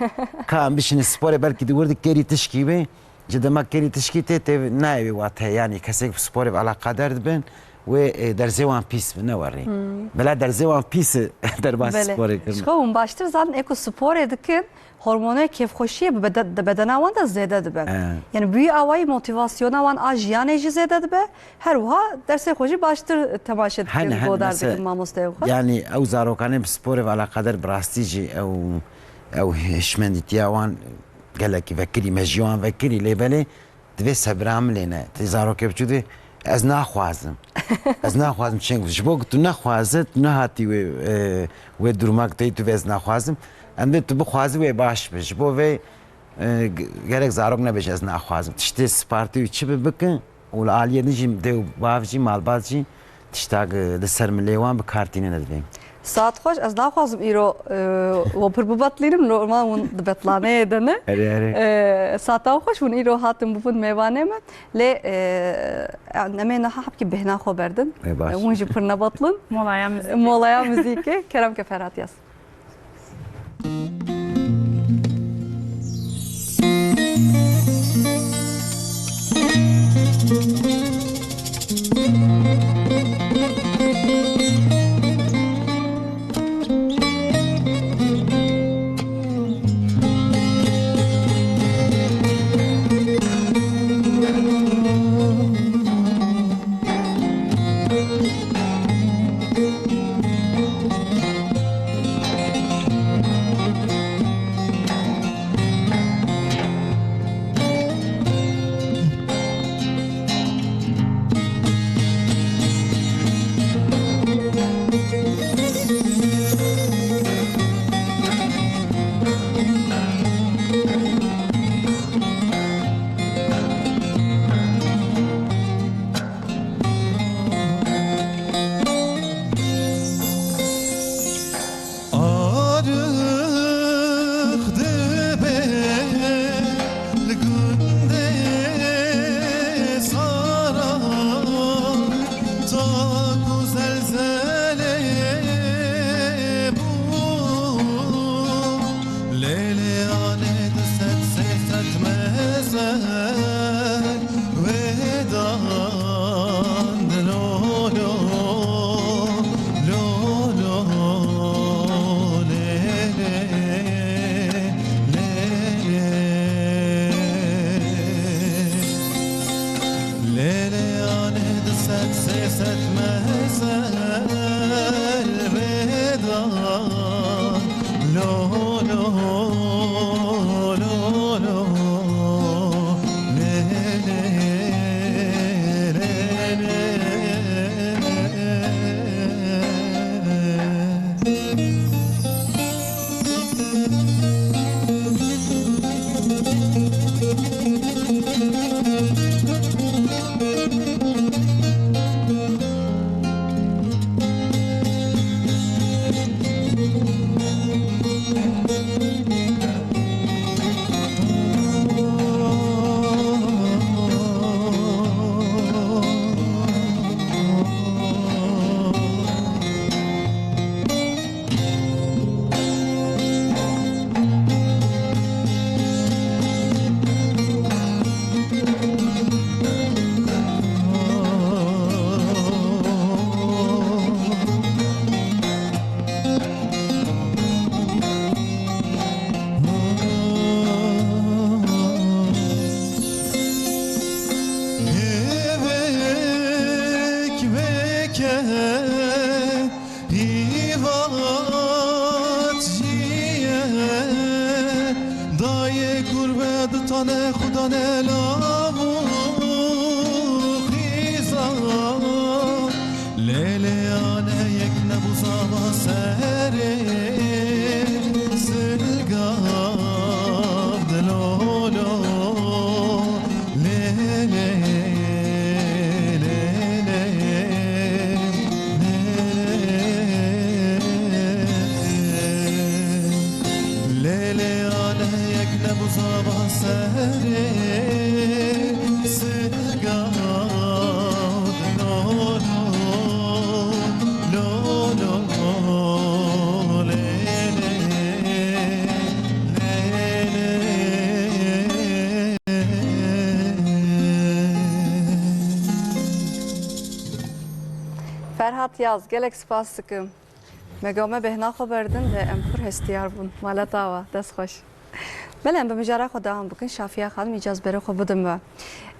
Ka em bişînin sporê belkî di wir de kêrî tişkî bê. Ji dema kêrî tişkî tê, tê nayê wê wateyê. Yani kesek bi sporê ve alaqadar dibin, wê, e, derzê wan pîs bi, ne werî. Hmm. Bela derzê wan pîs e, derbas Belê. sporê kirin. Ji xwe hûn baştir zanin, ê ku sporê dikin, hormonê kêfxweşiyê bi bede-, di bedena wan de zêde dibe. He. Yani bi wî awayî motivasyona wan a jiyanê jî zêde dibe, her wiha dersê xwe jî baştir temaşe dikin, Hene, hene, godar mesela, dikin mamosteyê xwe. Yani ew zarokanê bi sporê ve alaqadar bi rastî jî ew, ew hişmendîtiya wan gelekî vekirî, me jî wan vekirî, lê belê divê sebira min lê ne. Tê zarokê biçûk dê, ez naxwazim. Ez naxwazim çênk. Ji bo ku tu nexwaze, tu nehatî wê, e, wê duruma ku tey tu vê ez naxwazim. Em dê tu bixwazî wê baş be. Ji bo vê, e, g-, gerek zarok nebêje ez naxwazim. Tiştê spartî wî çi bi bikin û li aliyê din jî dê û bav jî, malbat jî tiştak, e, li ser milê wan bi kar tînine divê. Saet xweş, ez naxwazim îro, e, we pir bibetlînim, normal hûn di betlaneyê de ne. Erê, erê. E, saeta xweş, hûn îro hatin bûbûn mêvanê me. Lê, e, em ê niha hebkî bêhna xwe berdin. Ê, baş. E, hûn jî pir nebetlin. Molaya muzîkê. Molaya muzîkê. Kerem ke Ferhat yaz. Hêvek veke hîvat jî ye, dayê kurbe du tane xwe dane lav û xîza. Lê lê ane yek nebû zava serê silgav dilo lo. Lê lê, lê lê, lê lê. Lê lê aleyek nebû zava serê silgav lo lo, lo lo lo, lê lê, lê lê. Ferhat Yaz, gelek spas dikim. Me got me bêhna xwe berdin ve em pir hestiyar bûn. Maleta we, dest xweş. Belê, em bi mijara xwe dewam bikin. Şafiya Xanim, îcaz berê xwe bidim we.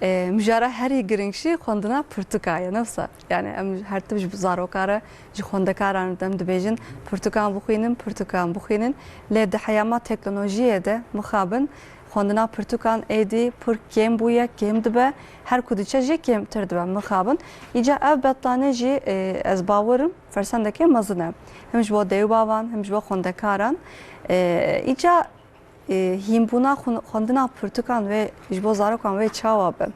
E, mijara herî giring jî xwendina pirtûka ye, ne wisa? Yani em her tim ji zaroka re, ji xwendekaran re dem dibêjin, pirtûkan bixwînin, pirtûkan bixwînin. Lê di heyama teknolojiyê de mixabin xwendina pirtûkan êdî pir kêm bûye, kêm dibe. Her ku diçe jî kêmtir dibe mixabin. Îca ev betlanê jî, e, ez bawer im, fersendekê mezin e. Him ji bo dêw bavan, him ji bo xwendekaran. E, îca, e, hînbûna xwin-, xwendina pirtûkan wê ji bo zarokan wê çawa be?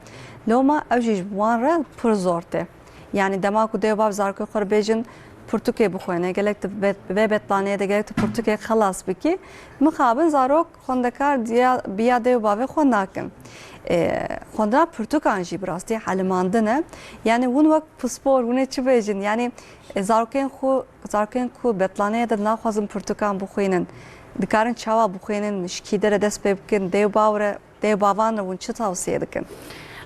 Loma ew jî ji wan re pir zor tê. Yani dema ku dêw bav zarokê xwe re bêjin pirtûkê bixwêne, gelek tu be-, vê betlaneyê de gelek tu pirtûkê xelas bikî, mixabin zarok xwendekar diya, biya dêw bavê xwe nakin. E, xwendina pirtûkan jî bi rastî helimandin e. Yani hûn wek pispor, hûn ê çi bêjin? Yani, e, zarokên xwe, zarokên ku betlaneyê de naxwazin pirtûkan bixwînin, dikarin çawa bixwînin, ji kî dere dest pê bikin, dêw bav re, dêw bavan re hûn çi tavsiye dikin?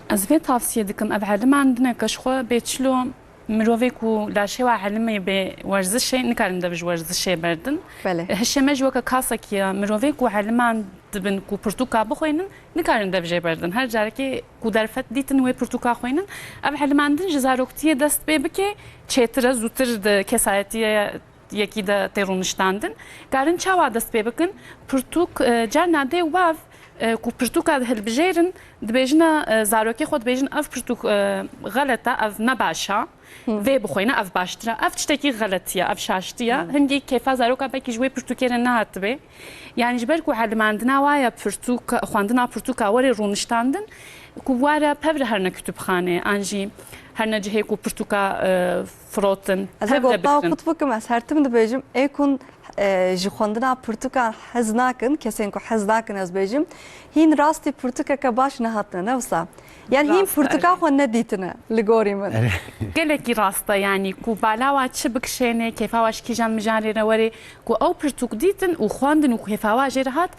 Ez vê tavsiye dikim, ev helimandineke ji xwe bê çilo mirovê ku laşê wa helimê bê werzişê, nikarin dev ji werzişê berdin. Belê. Hişê me jî weke kasekî ye, mirovê ku helimand dibin ku pirtûka bixwînin, nikarin dev jê berdin. Her carekê ku derfet dîtin wê pirtûka xwînin, ev helimandin ji zaroktiyê dest pê bike, çêtir e, zûtir di kesayetiyê yekî de tê rûniştandin. Karin çawa dest pê bikin? Pirtûk, e, carna dê û bav, e, ku pirtûka hilbijêrin, dibêjine, e, zarokê xwe dibêjin, ev pirtûk, e, xelet e, ev ne baş e. Vê bixwîne, ev baştir e. Ev tiştekî xeletî ye, ev şaştî ye. Hingî kêfa zaroka belkî ji wê pirtûkê re nehatibê. Yani ji ber ku helimandina wa ye pirtûk, xwendina pirtûka werê rûniştandin, ku were pevre herne kutubxanê, an jî herne cihê ku pirtûka, e, firotin, Ez ê pevre gotaw bikrin. Kut bikim, ez her tim dibêjim, ê kun, e, ji xwendina pirtûkan hez nakin, kesên ku hez nakin ez bêjim, hîn rastî pirtûkeke baş nehatine, ne wisa? Yani hîn Rast, pirtûka erê. Xwe nedîtine, li gorî min. Erê. Gelekî rast e, yani ku bala wa çi bikişênê, kêfa wa ji kîjan mijarê re werê, ku ew pirtûk dîtin û xwendin û kêfa wa jê re hat,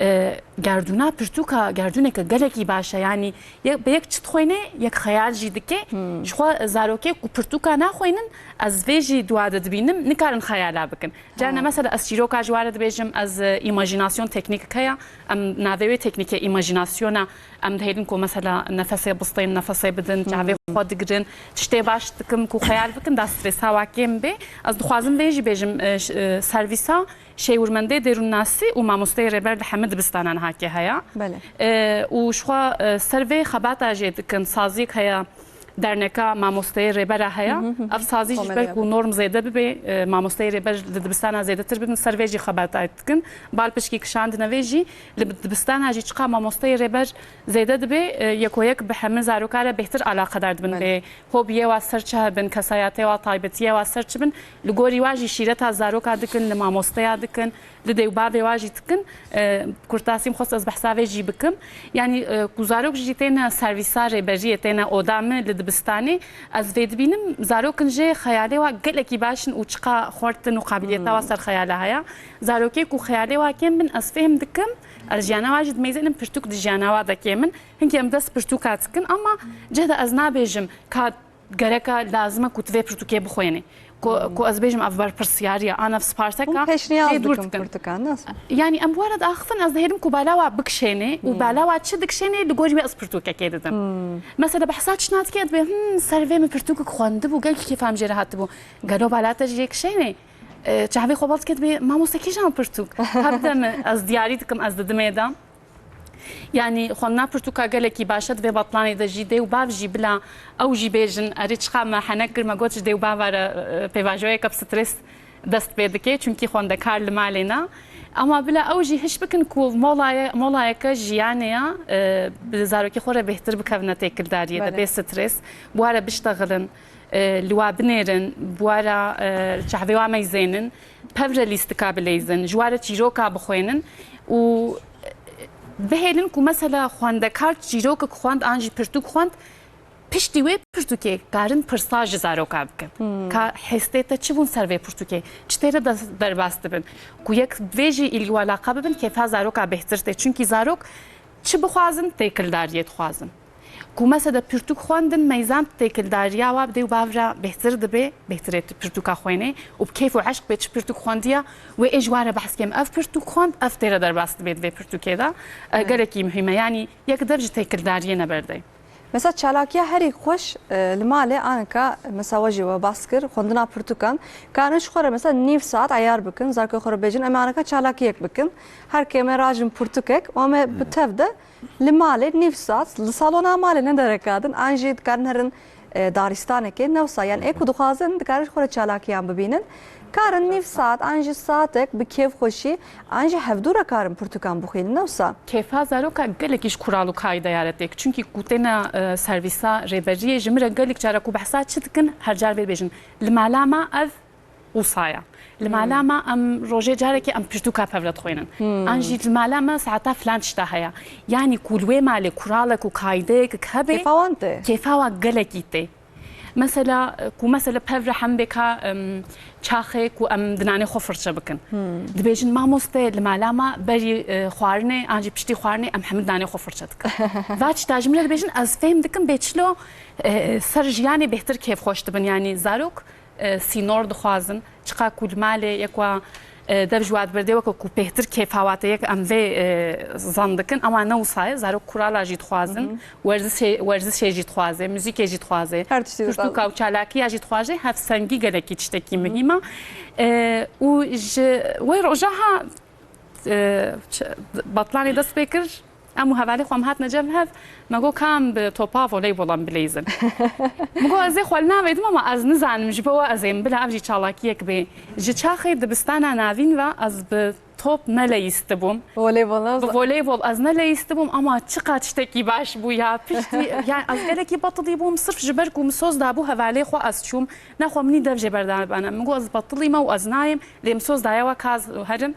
E, gerdûna pirtûka, gerdûneke gelekî baş e. Yanî yek, bi yek çi dixwîne, yek xeyal jî dike. Ji xwe zarokê ku pirtûka naxwînin, ez vê jî dua de dibînim, nikarin xeyala bikin. Carna mesela ez çîroka ji we re dibêjim, ez, e, îmajînasyon teknîk heye. Em navê wê teknîkê îmajînasyona, em dihêlin ku mesela nefesê bistên, nefesê bidin, çavê xwe digirin. Tiştê baş dikim ku xeyal bikin, da stresa wa kêm bê. Ez dixwazim vê jî bêjim, e, ş-, e, servîsa şêwirmendê dêrûnnasî û mamosteyê rêber li hemû dibistanan hake heye. Belê. E, û ji xwe, e, ser vê xebata jê dikin, saziyek heye, derneka mamosteyê rêbera heye. Ev sazî jî ji ber ku norm zêde bibe, e, mamosteyê rêber li dibistana zêdetir bibin, ser vê jî xebata dikin. Bal pişkî kişandine vê jî, li dibistana jî çiqa mamosteyê rêber zêde dibe, e, yeko yek bi hemû zaroka re bêhtir alaqedar dibin. Belê. Bê ho bi yê wa ser çi hebin, kesayetê wa, taybetiyê wa ser çi bin, li gorî wa jî şîreta zaroka dikin, li mamosteya dikin, li dê û bavê wa jî dikin. E, kurtasî min xwest ez behsa vê jî bikim. Yanî, e, ku zarok jî têne servîsa rêberiyê, têne oda me li dibistanê, ez vê dibînim, zarokin jê xeyalê wa gelekî baş in û çiqa xurt in û qabiliyeta wa ser xeyala heye. Zarokê ku xeyalê wa kêm bin, ez fêm dikim, ez jiyana wa jî dimeyzênim, pirtûk di jiyana wa de kêm in. Hinkî em dest pirtûka dikin, ama cih de ez nabêjim ka gereka lazim e ku tu vê pirtûkê bixwênî. Ku, ku ez bêjim ev berpirsiyarî ye, an ev spartek e, Hûn pêşniyaz lê dûr dikin dikin. Pirtûkan, nasıl? Yanî em bi we re diaxifin, ez dihêlim ku bala wa bikişênê û bala wa çi dikişênê, li gorî wê ez pirtûkekê didim. Mesela behsa çi dike, dibê, hmm, ser vê min pirtûkek xwendibû, gelkî kêfa min jê re hatibû. Gelo bala te jê kişênê? E, çavê xwe bal dike, dibê, mamoste kîjan pirtûk? Hebde min, ez diyarî dikim, ez didimê de. Yanî xwendina pirtûka gelekî baş e, di vê betlanê de jî dê û bav jî bila ew jî bêjin, erê çiqa me henek kir, me got ji dê û bava re, e, pêvajoyeke bi stres dest pê dike, çunkî xwendekar li malê ne. Ema bila ew jî hiş bikin ku molaye-, molayeke jiyanê ya, e, bi zarokê xwe re bêhtir bikevine têkildariyê de, belê, bê stres, bi wa re biştexilin, e, li wa binêrin, bi wa re, e, çavê wa meyzênin, pev re lîstika bileyzin, ji wa re çîroka bixwênin û bihêlin ku mesela xwendekar çîrokek xwend an jî pirtûk xwend, piştî wê pirtûkê karin pirsa ji zaroka bikin. Ka hestê te çi bûn ser vê pirtûkê? Çi tê re de-, derbas dibin? Ku yek vê jî îlgi û alaqa bibin, kêfa zaroka bêhtir tê. Çunkî zarok çi bixwazin, têkildariyê dixwazin. Ku mesela pirtûk xwendin, meyzand têkildariya wa bi dê û bav re bêhtir dibe, bêhtirê tu pirtûka xwênê û bi kêf û eşq bê çi pirtûk xwendiya, wê ê ji wa re behs kêm. Ev pirtûk xwend, ev tê re derbas dibe di vê pirtûkê de. E, gelekî muhîm e. Yanî yek dev ji têkildariyê neberdê. Mesela çalakiya herî xweş, e, li malê anka mesela we jî we bas kir, xwendina pirtûkan. Karin ji xwe re mesela nîv saet eyar bikin, zarokê xwe re bêjin, em anka çalakiyek bikin. Her kêm ê rajin pirtûkek û em ê bi tev de li malê nîv saet, li salona malê ne dereka din, an jî dikarin herin, e, daristanekê, ne wisa, yan ê ku dixwazin, dikarin ji xwe re çalakiyan bibînin. Karin nîv saet, an jî saetek bi kêfxweşî, an jî hevdû re karin pirtûkan bixwînin, ne wisa? Kêfa zaroka gelekî ji kural û kaydeya re têk. Çunkî ku têne, e, servîsa rêberiyê, ji min re gelek cara ku behsa çi dikin, her car vê dibêjin. Li mala me ev wisa ye. Li mala me em rojê carekê em pirtûka pev re dixwînin. An jî li mala me saeta filan tişta heye. Yanî ku li wê malê kuralek û kaydeyek hebe, kêfa wan tê. Kêfa wan gelekî tê. Mesela, ku mesela pev re hembêka, em, çaxê ku em dinanê xwe firçe bikin. Dibêjin, mamoste, li mala me berî, e, xwarinê, an jî piştî xwarinê em hemî dinanê xwe firçe dikin. Va tişta ji min re dibêjin, ez fêm dikim bê çilo, e, ser jiyanê bêhtir kêfxweş dibin. Yanî zarok, e, sînor dixwazin. Çiqa ku li malê yek wa, e, dev ji wa diberdê weke ku bêhtir kêfa wa tê, yek em vê, e, zan dikin. Ema ne wisa ye. Zarok kurala jî dixwazin. Werzişê, werzişê jî dixwaze, muzîkê jî dixwaze. Her tiştî dixwaze. Pirtûka û çalakiya jî dixwaze. Hevsengî gelekî tiştekî muhîm e. E, û ji wê roja ha, e, ç-, betlanê dest pê kir. Em û hevalê xwe em hatine cem hev, me got, ka em bi topa voleybolan bileyzin. Min got, ez ê xwe li navê dim, ama ez nizanim, ji bo we ez êm, bila ev jî çalakiyek bê. Ji çaxê dibistana navîn ve ez bi top neleyîstibûm. Voleybol ne? Bi voleybol ez neleyîstibûm, ama çiqa tiştekî baş bû ya. Piştî, yani ez gelekî betilî bûm, sirf ji ber ku min soz dabû hevalê xwe ez çûm. Nexwe minî dev jê berdane bane. Min got, ez betilî me û ez nayêm, lê min soz daye we ka ez herim.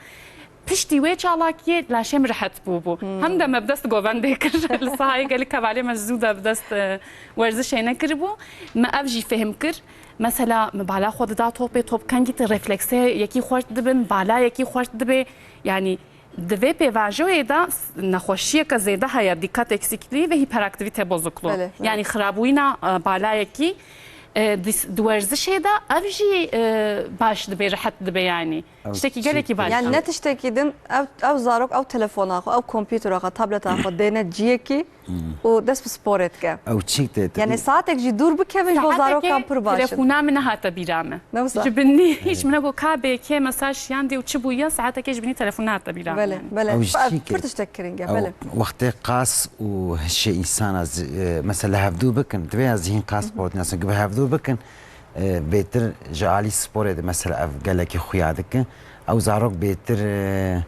Piştî wê çalakiyê laşê min rehet bûbû. Hem de me bi dest govendê kir. Li sahayê gelek hevalê me ji zû de bi dest, e, werzişê nekiribû. Me ev jî fêhm kir. Mesela, me bala xwe dida topê, top kengî te refleksê yekî xwert dibin, bala yekî xwert dibe. Yanî, Di vê pêvajoyê de s-, nexweşiyeke zêde heye, dîqet eksikliği ve hiperaktivite bozukluğu. Belê, belê. Yani xirabûyîna, e, balayekî, e, di s-, di werzişê de ev jî, e, baş dibe, rehet dibe yani. Ew Tiştekî gelekî çî baş. Yani ne tiştekî din, ev, ew zarok, ew telefona xwe, ew komputera xwe, tableta xwe dêne ciyekî û dest bi sporê dike. Ew çîk tê, Yani tê- saatek jî dûr bikevin ji bo Saetekê zarokan pir baş in. Telefona min nehate bîra me. Ne wisa? Ji binî hiç min got ka bê kê mesaj şiyandî û çi bûye, saetekê ji binî telefon nehate bîra me Belê, yani. Belê. Ew jî Ev çîk pir e. Tiştek kiring e, Ew belê. Wextê qas û hişê însana zi-, e, mesela li hevdû bikin, divê ya zihîn qas sportî nasin, bi hevdû bikin, e, bêtir ji alî sporê de mesela ev gelekî xuya dike. Ew zarok bêtir, e,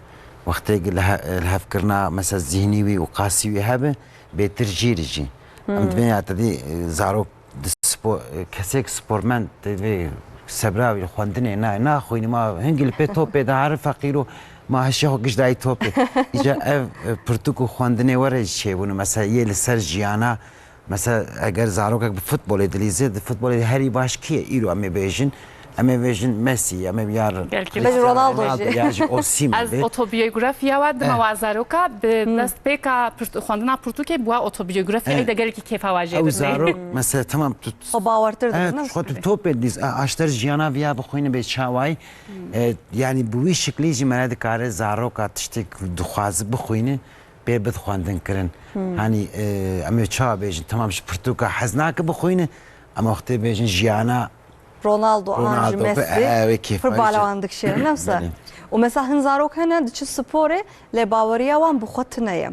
wextê li he-, li hevkirina mesela zîhnî wî û qasî wî hebe, bêtir jîr jî. Em dibên ya te dî, e, zarok di spo-, e, kesek spormend divê sebra wî li xwendinê nayê, naxwînî ma hingî li pê topê de herin feqîr û ma hişê xwe giş dayî topê. Îca ev, e, pirtûk û xwendinê were jî çêbûn û mesela yê li ser jiyana Mesela, eger zarokek bi futbolê dilîze, di futbolê de herî baş kî ye? Îro em ê bêjin, em ê bêjin Messi, em ê ya Belkî Cristiano Ronaldo Ronaldo jî. Ya jî Osimhen Ez bê. Otobiyografiya we dima Eh. wa zaroka bi destpêka pirt-, xwendina pirtûkê bi wa otobiyografiya Eh. ey de gelekî kêfa wa jê Ew dibî. Zarok, mesela, tamam, tu Xwe bawertir dibin, Evet, ne? Xwe tu topê dilîz, a, aşter jiyana viya bixwîne bê çawayî. E, yani bi wî şiklî jî me ne dikare zaroka tiştek dixwaze bixwîne. Pê bid xwendin kirin. Hanî, e, em ê çawa bêjin? Temam ji pirtûka hez nake bixwîne, em wextê bêjin jiyana Ronaldo, an jî Ronaldo, Messi, e, wê kêfa pir jî. Bala wan dikişêne, ne wisa? Belê. Û mesela hin zarok hene, diçin sporê, lê baweriya wan bi xwe tune ye.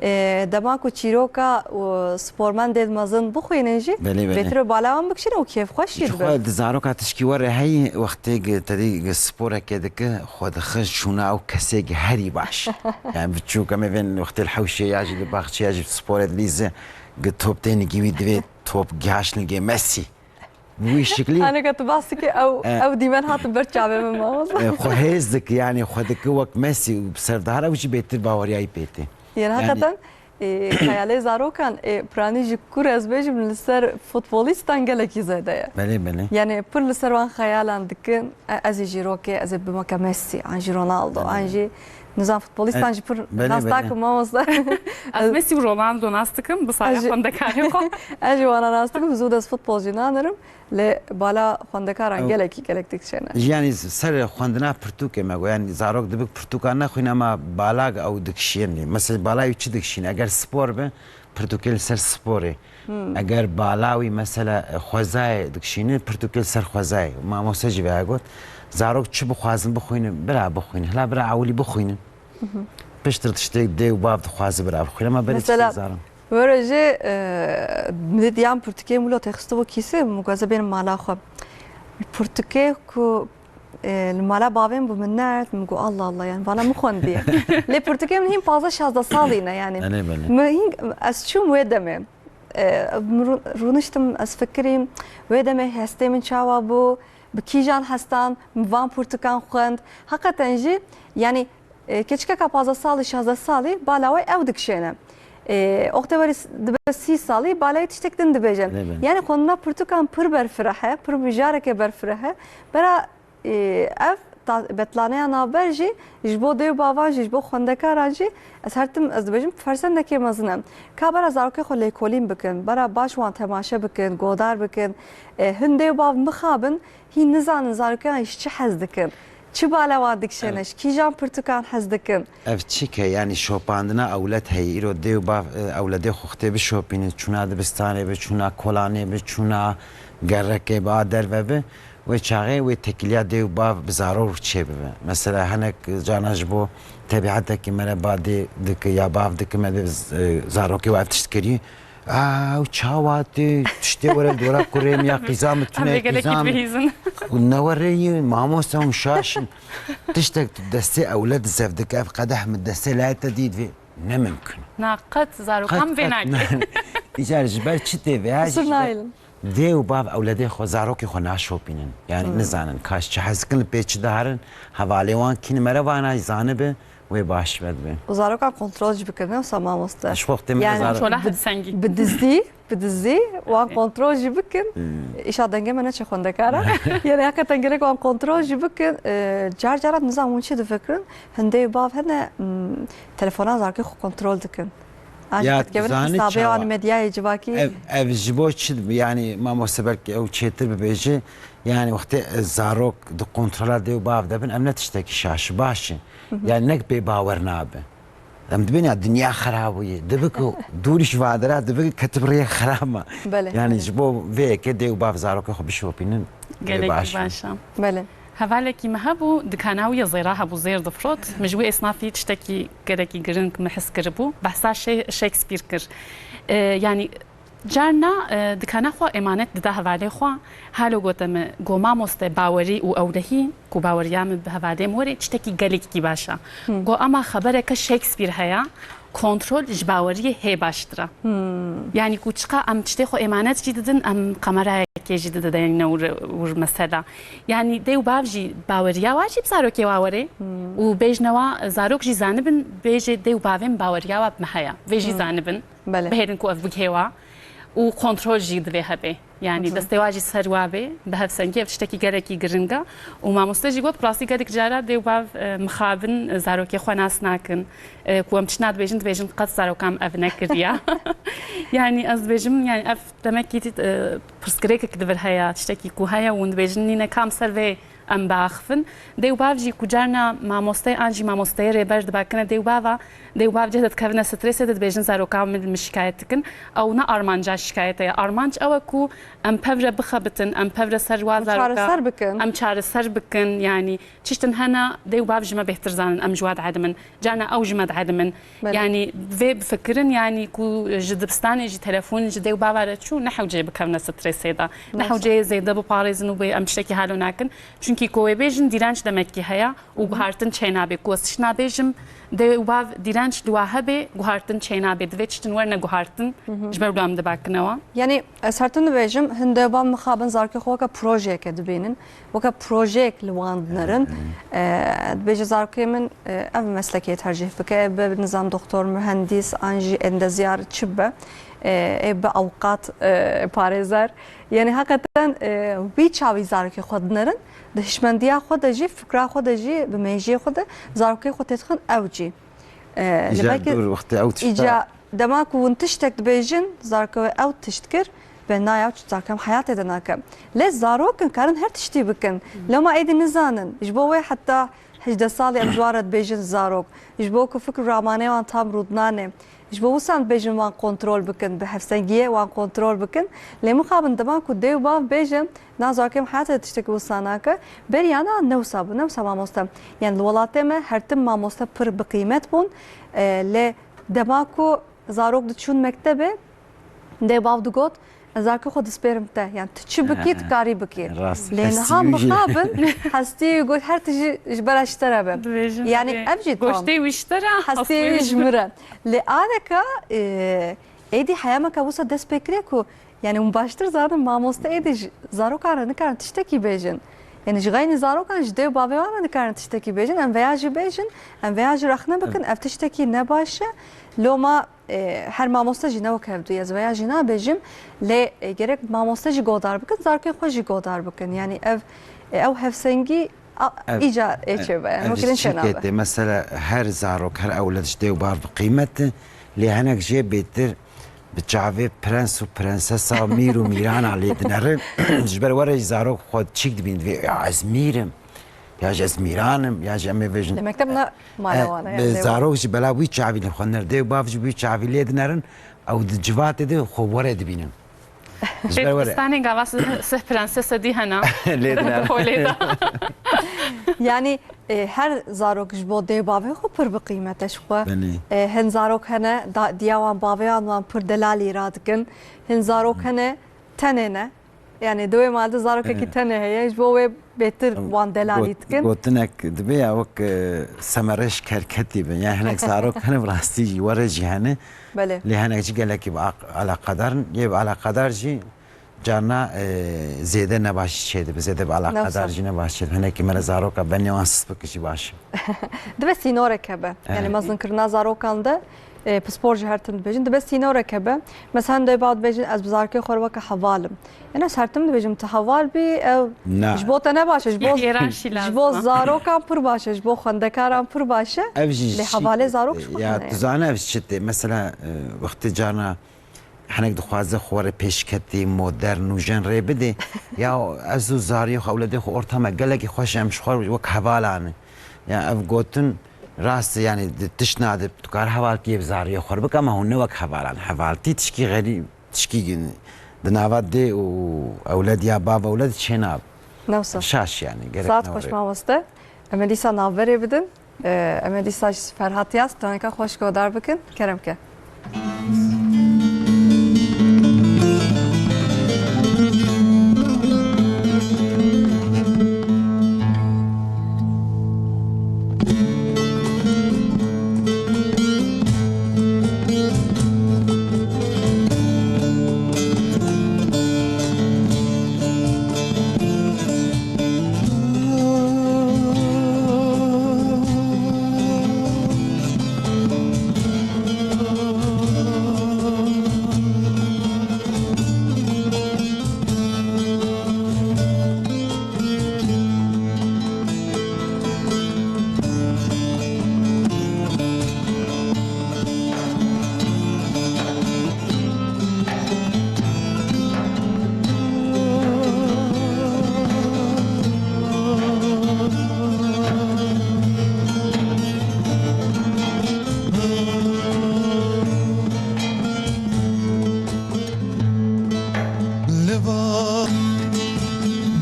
E, dema ku çîroka û spormendên mezin bixwînin jî, Belê, belê. Bêtir bala wan bikişîne û kêfxweş jî Ji dibin. Xwe di zaroka tişkî were heyî, wextê gi te dî gi sporekê dike, xwe dixe şûna ew kesê gi herî baş. Yani biçûk em ê vên wextê li hewşê ya jî li baxçê ya jî sporê dilîze gi top tênigî wî divê top gihaş nigê Messi. Bi wî şiklî. Aneka tu bahs dike ew, Eh. Ew dîmen hatin ber çavê min mamosta. Eh, xwe hêz dike yani xwe dike wek Messi û bi serdahar ew jî bêtir baweriyayî pê tê. Yani Yani hakikaten, e, xeyalê zarokan, e, piranî ji kur ez bêjim li ser futbolîstan gelekî zêde ye. Belê, belê. Yani pir li ser wan xeyalan dikin, e, ez ê jî rokê, ez ê bimeke Messi, an jî Ronaldo, Belê. An jî nizam futbolîstan E, jî pir belê, nas belê. Nakim mamosta. Ez Messi û Ronaldo nas dikim, bi saya Ez jî xwendekarê xwe. Ez jî wana nas dikim, zû dest futbol jî nanerim. Lê bala xwendekaran Ew- gelekî gelek dikişêne. Yani ser xwendina pirtûkê me got, yani zarok dibik pirtûka nexwîne, ama bala ew dikişînî. Mesela bala wî çi dikişîne? Eger spor be, pirtûkê li ser sporê. Eger bala wî mesela xwezayê dikişîne, pirtûkê li ser xwezayê. Mamoste jî veya got, zarok çi bixwazin bixwînin, bira bixwînin. Hila bira ewilî bixwînin. Piştir tiştê dê û bav dixwaze bira bixwîne, ama berê Mesela, tiştê zarok. Were jî, e, min dî diyan pirtûkê min lo texistibû kîsê, min got ez ê bênim mala xwe. Pirtûkê ku, e, li mala bavê min bû min nerd, min got, Allah Allah, yani vana min xwendiye. Lê pirtûkê min hîn pazdeh şazdeh salî ne, yani. Belê, belê. Min hîn, ez çûm wê demê. E, min rû-, rûniştim, ez fikirîm, wê demê hestê min çawa bû, bi kîjan hestan min van pirtûkan xwend. Heqeten jî, yani, E, keçikeka pazdeh salî, şazdeh salî, bala wê ew dikişêne. E, oxtê werî s-, dibe sî salî, bala wê tiştek din dibêje. Belê, belê. Yani xwendina pirtûkan pir berfireh e, pir mijareke berfireh e. Bera, e, ev ta-, betlaneya navber jî, ji bo dê û bavan jî, ji bo xwendekaran jî, ez her tim, ez dibêjim, fersendekê mezin e. Ka bera zarokê xwe lêkolîn bikin, bera baş wan temaşe bikin, godar bikin. E, hin dê û bav mixabin, Hîn nizanin zarokan ji çi hez dikin? Çi bala wan dikişêne? Ev Ji kîjan pirtûkan hez dikin? Ev çik e? Yanî şopandina ewled heye. Îro dê û bav, e, ewledê xwe wextê bişopînin, çûna dibistanê bi, çûna kolanê bi, çûna gerekê bi, a derve bi. Wê çaxê wê tekiliya dê û bav bi zarok çêbibe. Mesela hinek cana ji bo tebîetekî me re ba dê dike ya bav dike me dê, e, zarokê we ev tişt kirî. Ew çawa tê, tiştê were dora kurê min ya qîza min tune, Em ê gelekî qîza min. Bihîzin. Û ne were yê, mamoste hûn şaş in. Tiştek tu destê ewled zev dike, ev qedeh min destê layê te dît vê. Ne mimkun. Na qet zarokan Qet, vê qet nake. Ne. Îcar ji ber çi tê vê? Ha, Qisir ji ber nailin. Dê û bav ewledê xwe, zarokê xwe naşopînin. Yani Hmm. nizanin, kaş çi hez dikin li pê çi diherin, hevalê wan kî ne, mere vana zanibe, wê baş vedibê. Û zarokan kontrol jî bikin, ne wisa mamoste? Ji xwe wextê min Yani, zaro- Kontrola bi- hevsengî. Bi dizdî, bi dizdî wan kontrol jî bikin. Îşa dengê me neçe xwendekara. Yani heqeten gerek wan kontrol jî bikin. E, car cara nizam hûn çi difikirin? Hindê bav hene, m, telefona zarokê xwe kontrol dikin. An jî Ya, dikevin zanî hesabê çawa? wan medyayê civakî. Ev, ev ji bo çi dibe? Yani mamoste belkî ew çêtir bibêje. Yani wextê zarok di kontrola dê û bav de bin, ev ne tiştekî şaş, baş e. Yani ne bê bawer nabe. Em dibên ya dinya xerab bûye. Dibe ku dûrî ji vadera dibe ku ketib rêyek xerab ma. Belê, Yani belê. Ji bo vê yekê dê û bav zarokê xwe bişopînin. Wê Gelekî baş be. Baş e. Belê. Hevalekî me hebû, dikana wî ya zêra hebû, zêr difrot. Min ji wî esnafî tiştekî gelekî giring min his kiribû. Behsa Şe- Shakespeare kir. E, yani carna e, dikana xwe emanet dida hevalê xwe. Halo gote min, go mamoste bawerî û ewlehî ku baweriya min bi hevalê min were tiştekî gelekî baş e. Go ama xebereke Shakespeare heye, kontrol ji baweriyê hê baştir e. Yani ku çiqa em tiştê xwe emanet jî didin, em kamerayekê jî didin wir, wir mesela. Yani dê û bav jî baweriya wa jî bi zarokê wa were û bêjne wa zarok jî zanibin, bêjê dê û bavê min baweriya wa bi me heye. Vê jî zanibin. Belê. Bihêlin ku ev bigihê wa û kontrol jî divê hebe. Yani destê wa jî ser wa bê, bi hevsengî ev tiştekî gelekî giring e. Û mamoste jî got, bi rastî gelek cara dê û bav e, mixabin e, zarokê xwe nas nakin. E, ku em tiştna dibêjin, dibêjin qet zarokan ev nekiriye. Yani ez dibêjim, yani ev demekî e, pirsgirêkek di vir heye, tiştekî ku heye û hûn dibêjin nîne kam ser vê em biaxivin. Dê û bav jî ku carna mamoste an jî mamosteyê rêber dibakine dê û bava, dê û bav cih de dikevine stresê de dibêjin zaroka min li min şikayet dikin. Ew ne armanca şikayetê ye. Armanc ew e ku em pevre bixebitin, em pevre ser wa Em zaroka çareser bikin. Em çareser bikin, yani tiştin hene dê û bav ji me bêhtir zanin, em ji wa diedimin. Carna ew ji me diedimin. Belê. Yani vê bifikirin, yani ku ji dibistanê ji telefon ji dê û bava re çû, ne hewceyê bikevine stresê de. Ne Maalesef. Hewceyê zêde biparêzin û bê em tiştekî halo nakin. Çunkî ku wê bêjin dîrenç demekî heye û guhartin çênabê. Ku ez tişt nabêjim, dê û bav dîrenç li wa hebe, guhartin çênabê. Divê tiştin werne guhartin, ji ber wilo em dibakinewa. Yani ez her tim dibêjim, hin dê û bav mixabin zarokê xwe weke projeyeke dibînin. Weke projeyek li wan dinerin. E, dibêje zarokê min, e, ev meslekê tercih bike, ê bi nizam doktor, mühendîs, an jî endezyar çi bibe, e, ê bi awqat, e, parêzer. Yani heqeten e, wî çawî zarokê xwe dinerin, di hişmendiya xwe de jî, fikra xwe de jî, bi mêjiyê xwe de zarokê xwe têdixin ew cî. E, li Îcar belkî dur wextê ew tişta îca dema ku hûn tiştek dibêjin, zarokê we ew tişt kir, be naya zarokê em heyatê de nake. Lê zarok in, karin her tiştî bikin. Loma êdî nizanin. Ji bo wê heta hejdeh salî em ji wan re dibêjin zarok. Ji bo ku fikr û ramanê wan tam rûdnane. Ji bo wisa em dibêjin wan kontrol bikin, bi hevsengiyê wan kontrol bikin. Lê mixabin dema ku dê û bav bêjin, na zarokê em heyatê de tiştekî wisa nake. Berî yana ne wisa bû, ne wisa mamoste. Yani li welatê me her tim mamoste pir bi qîmet bûn. E, lê dema ku zarok diçûn mektebê, dê bav digot, ez zarokê xwe dispêrim te. Yani tu çi bikî, tu karî bikî. Rast. Lê niha Hestî wî jî. Mixabin, hestî got her tişt ji bera ji te re be. Dibêjin Yani vê ev jî tam. Goştê wî ji te re, Hestî wî ji min re. Lê aleka, e, êdî heya me ka wisa dest pê kiriye ku, yani hûn baştir zanin mamoste êdî ji zarokan re nikarin tiştekî bêjin. Yani ji xeynî zarokan ji dê û bavê wan re nikarin tiştekî bêjin. Em veya jî bêjin, em veya jî rexne bikin, ev tiştekî ne baş e. Loma, e, her mamoste jî ne wek hev du ye. Ez veya jî nabêjim. Lê, e, gerek mamoste jî godar bikin, zarokên xwe jî godar bikin. Yani ev, e, ew hevsengî a, Ev- îca ê çêbe. Yani Ev wekî din çi çênabe. kete? Mesela her zarok, her ewled ji dê û bav bi qîmet e. Lê hinek jê bêtir bi çavê prens û prensesa, mîr û mîrana lê dinerin. Ji ber were jî zarok xwe çîk dibîn, divê, ya ez mîr im, ya jî ez mîran im, ya jî em ê vêjin. Li mekteb ne mala wan e, Bi yani. Zarok jî bela wî çavî li xwe ner, dê û bav jî wî çavî lê dinerin. Ew di civatê de xwe were dibînin. Ji ber were. Pêdistanê gava sih, sih prensese dî hena. Lê dinerin. Xwe lê da. Yani, e, her zarok ji bo dê bavê xwe pir bi qîmet e ji xwe. Belê. E, hin zarok hene, da, diya wan bavê wan wan pir delalî radikin. Hin zarok hene tenê ne. Yani di wê mal de zarokekî Evet. tenê heye, ji bo wê bêtir wan delalî Got- dikin. Gotinek dibe ya wek, e, semereş kerketî bin. Yani hinek zarok hene bi rastî jî were jî hene. Belê. Lê hinek jî gelekî bi aq- alaqedar in. Yê bi alaqedar jî Carna, e, zêde nebaşî çêdibe, zêde bi alaqedar jî nebaş çêdibe. Hinekî me re zaroka benê wan sis bike jî baş e. Dibe sînorek hebe. Yanî mezinkirina zarokan de, e, pispor jî her tim dibêjin. Dibe sînorek hebe. Mesela, dê ba dibêjin, ez bi zarokê xwe re weke heval im. Yanî ez her tim dibêjim, tu heval bî, ew ji bo te ne baş e, ji bo, ji bo zarokan pir baş e, ji bo xwendekaran pir baş e. Ev jî lê hevalê zarok ji xwe ya tune ye. Tu zanî ev çi tê? Mesela, e, wextê carna hinek dixwaze xwe were pêşketî, modern, nûjen rê bidê. Ya ez û zariyê xwe, ewledê xwe ortama gelekî xweş e, em ji xwe wek hevalan e. Ya ev gotin rast e, yanî di tiştna de tu kar hevalkiyê bi zariyê xwe bike, ama hûn ne wek hevalan. Hevaltî tişkî xerîb, tişkî di nava dê û ewled ya bav ewled çênabe. Newsa. Şaş yanî, gerek Saet xweş mamoste. Em ê dîsa navberê bidin. Ee, em ê dîsa ji Ferhat Yaz, toneka xweş guhdar bikin. Kerem ke. Li va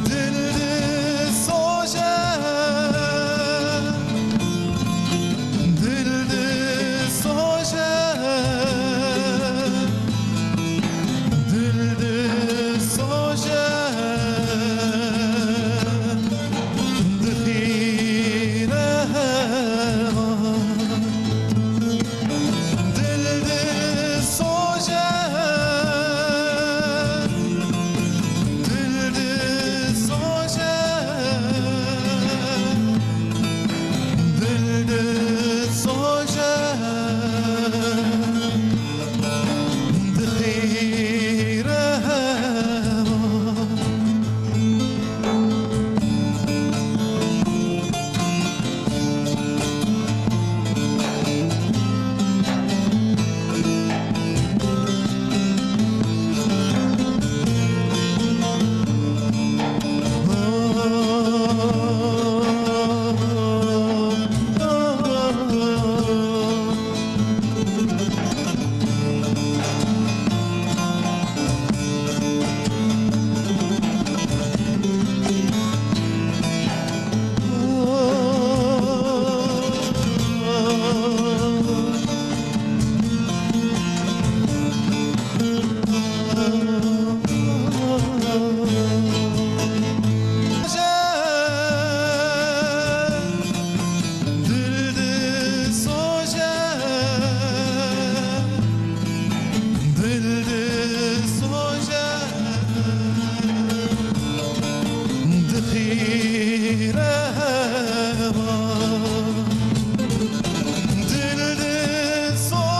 dil disoje, dil disoje, dil disoje, dixîne hewa. Dil disoje, dil disoje, dil disoje, dixîre hewa. Dil disoje, dil disoje, dixîre hewa. Dil disoje, dil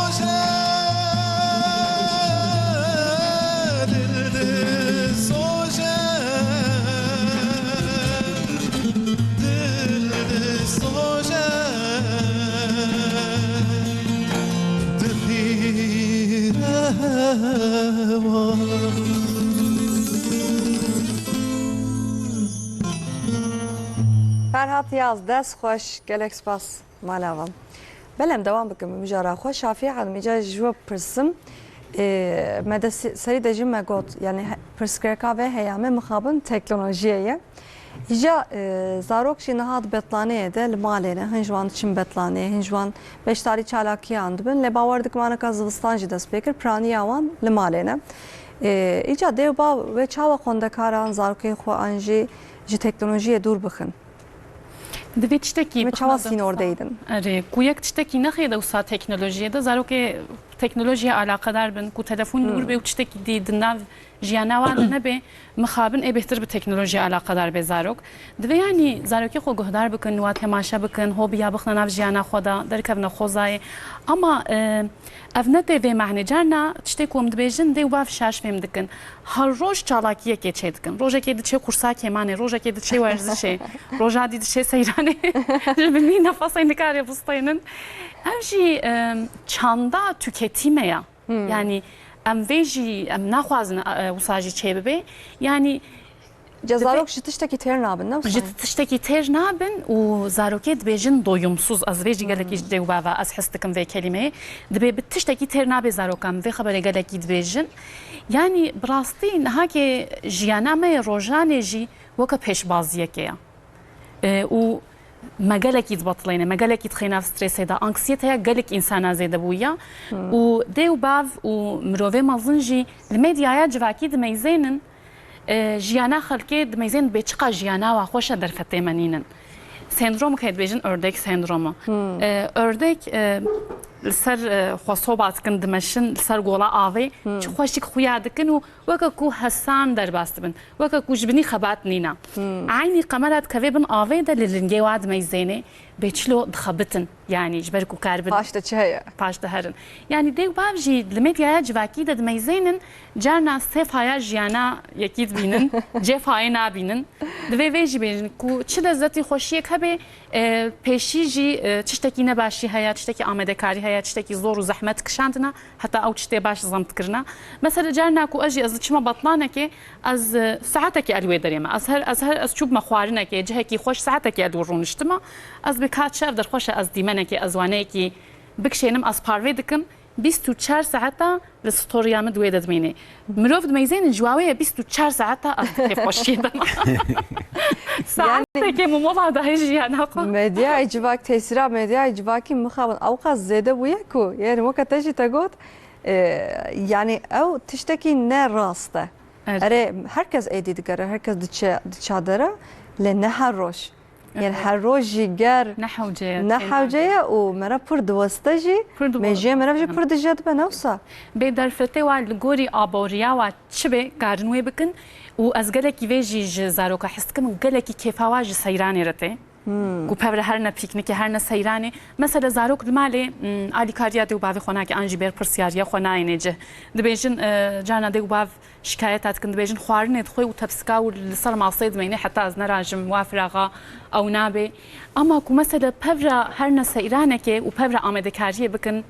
disoje, dil disoje, dixîre hewa. Ferhat Yaz, dest xweş, gelek spas. Mala van. Belê em dewam bikim bi mijara xwe. Şafî Hanimî, îca ji we bipirsim. Ê, me de se-, serî de jî me got, yanî he-, pirsgirêka vê heyamê mixabin teknolojiyê ye. Îca, e, zarok jî niha di betlaneyê de li malê ne. Hin ji wan diçin betlaneyê, hin ji wan beşdarî çalakiyan dibin. Lê bawer dikim aneka zivistan jî dest pê kir, piraniya wan li malê ne. Ê, îca dê û bav wê çawa xwendekaran, zarokên xwe an jî ji teknolojiyê dûr bixin? Divê tiştekî Em ê çawa bixine de sînor wisa. Deydin? Erê, ku yek tiştekî nexê de wisa teknolojiyê de, zarokê teknolojiyê alaqedar bin, ku telefon li wir bê û tiştekî dî di nav jiyana wan de nebe, mixabin ê bêhtir bi teknolojiyê alaqedar bê zarok. Divê yanî zarokê xwe guhdar bikin, wa temaşe bikin, hobiya bixine nav jiyana xwe de, derkevine xwezayê. Ama, e, ev ne tê vê mehnê. Carna tiştê ku em dibêjin, dê û bav şaş fêm dikin. Her roj çalakiyekê çê dikin. Rojekê diçê qursa kêmanê, rojekê diçê werzişê, roja dî diçê seyranê. Ji binî nefesê nikare bistênin. Ev jî, e, çanda tüketîme ya. Hmm. Yanî em vê jî, em naxwazin, e, wisa jî çêbibe. Yanî Ca zarok ji tiştekî têr nabin, ne wisa? Ji tiştekî têr nabin û zarokê dibêjin doyumsuz. Ez vê jî gelekî ji dê û bava ez his dikim vê kelîmeyê. Dibê bi tiştekî têr nabê zarokan, vê xeberê gelekî dibêjin. Yanî bi rastî nihakê jiyana me yê rojanê jî weke pêşbaziyekê ye. E, û me gelekî dibetilêne, me gelekî dixê nav stresê de. Anksiyeteya gelek însana zêde bûye. Hmm. Û dê û bav û mirovê mezin jî li medyaya civakî dimeyzênin, e, jiyana xelkê dimeyzênin bê çiqa jiyana wa xweş e derfetê me nînin. Sendromeke dibêjin ördek sendromu. Hmm. E, ördek, e, li ser, e, xwe soba dikin, dimeşin, li ser gola avê, Hmm. çi xweşik xuya dikin û weke ku hesan derbas dibin. Weke ku ji binî xebat nîna. Hmm. Eynî qemera dikeve bin avê de li lingê wa dimeyzêne, bê çilo dixebitin. Yanî ji ber ku kar bin. Paş de çi heye? Paş de herin. Yanî dê û bav jî li medyaya civakî de dimeyzênin, carna sefaya jiyana yekî dibînin, cefayê nabînin. Divê vê jî bêjin ku çi lezzetî xweşiyek hebe, e, pêşî jî, e, tiştekî nebaşî heye, tiştekî amedekarî heye, tiştekî zor û zehmet kişandina. Heta ew tiştê baş zemt kirina. Mesela carna ku ez jî ez diçime betlanekê, ez, e, saetekê ez li wê derê me. Ez her, ez her, ez çûbime xwarinekê, cihekî xweş saetekê ez li wir rûniştime. Ez bi ka çi ev der xweş e, ez dîmenekê, ez waneyekî bikişênim, ez parve dikim. Bîst û çar saeta li storiya min di wê de dimîne. Mirov dimeyzênin ji wawê ye bîst û çar saeta ez di kêfxweşiyê de me. Saetekê min mola dahê jiyana xwe. Medyayê civak, tesîra medyayê civakî mixabin ewqas zêde bûye ku, yani weke te jî te got, e, yani ew tiştekî ne rast e. Evet. Erê, herkes êdî digere, herkes diçe, diça dere, lê ne her roj. Yani Evet. her roj jî ger Ne hewce ye, ne têna hewce ye û mera pir diweste jî, Pir diweste. mêjiyê mera jî Hı. pir dije dibe, ne wisa? Bê derfetê wa li gorî aboriya wa çi bê, karin wê bikin û ez gelekî vê jî ji zaroka hez dikim, gelekî kêfa wa ji seyranê re tê. Hmm. Ku pevre her ne pîknikê, her ne seyranê. Mesela zarok li malê, hmm, alîkariya dê û bavê xwe nake, an jî berpirsyariya xwe nayêne cih. Dibêjin, e, carna dê û bav şikayeta dikin, dibêjin xwarinê dixwe û tepsika û li ser masê dimeyne, heta ez nerajim wa firaxa ew nabê. Ama ku mesela pevra her ne seyranekê û pevra amedekariyê bikin,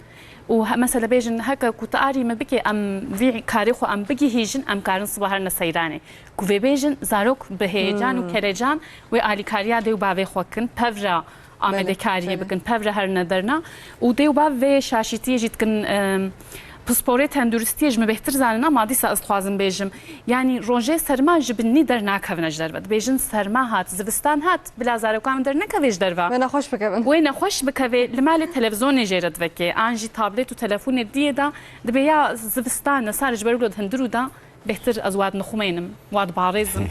û he-, mesela bêjin, heke ku tu arî me bike, em vî karê xwe em bigihîjin, em karin siba her ne seyranê. Ku vê bêjin, zarok bi heyecan û Hmm. kerecan wê alîkariya dê û bavê xwe kin, pevra amedekariyê Belê, belê. bikin, pevra her ne derna. Û dê û bav vê şaşîtiyê jî dikin, em, pisporê tenduristiyê ji min bêhtir zanin, ama dîsa ez dixwazim bêjim. Yanî rojê serma ji binî dernakevine ji derve. Dibêjin serma hat, zivistan hat, bila zarokan dernekeve ji derve. Wê nexweş bikevin. Wê nexweş bikeve, li malê televizonê jê re diveke, an jî tablet û telefonê diyê de, dibê ya zivistan e, sar ji ber wilo di hundir û de, bêhtir ez wa dinixumênim, wa dibarêzim.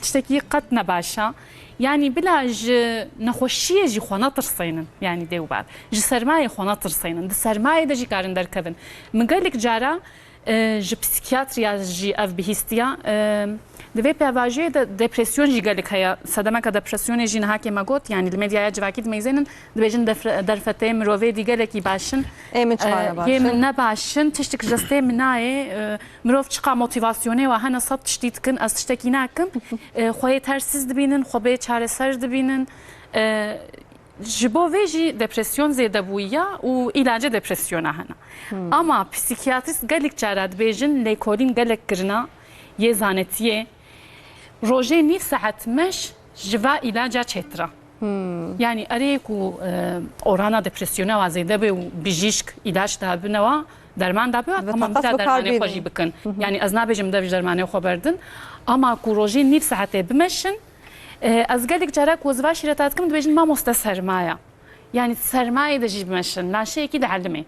Tiştekî qet ne baş e. Yanî bila ji nexweşiyê jî xwe netirsênin, yanî dê û bav. Ji sermayê xwe netirsênin. Di sermayê de jî karin derkevin. Min gelek cara, e, ji psîkiyatriya jî ev bihîstiya. E, di vê pêvajoyê de depresyon jî gelek heye. Sedemeke depresyonê jî niha ke me got, yanî li medyaya civakî dimeyzênin, dibêjin defre-, derfeteyê mirovê dî gelekî baş in. Ê min çima E, ne baş yê in? min ne baş in, tiştik ji destê min nayê. E, mirov çiqa motivasyonê wa hene sed tiştî dikin, ez tiştekî nakim. E, xwe yê tersiz dibînin, xwe bê çareser dibînin. E, Ji bo vê jî depresyon zêde bûye û îlacê depresyona hene. Hmm. Ama psîkiyatrîst gelek cara dibêjin lêkolîn gelek kirina yê zanetiyê. Rojê nîv saet meş ji va îlaca çêtir e. Hmm. Yanî erê ku, e, orana depresyona wa zêde be û bijîşk îlaç dabine wa, derman dabe wa, Ve tamam, takas bila bi kar dermanê xwe bînin. jî bikin. Hı hı. Yanî ez nabêjim dev ji dermanê xwe berdin. Ama ku rojê nîv saetê bimeşin, E, ez gelek cara ku ez va şîreta dikim, dibêjin, mamoste sermaya. Yanî sermayê de jî bimeşin, laşeyekî dihelimê.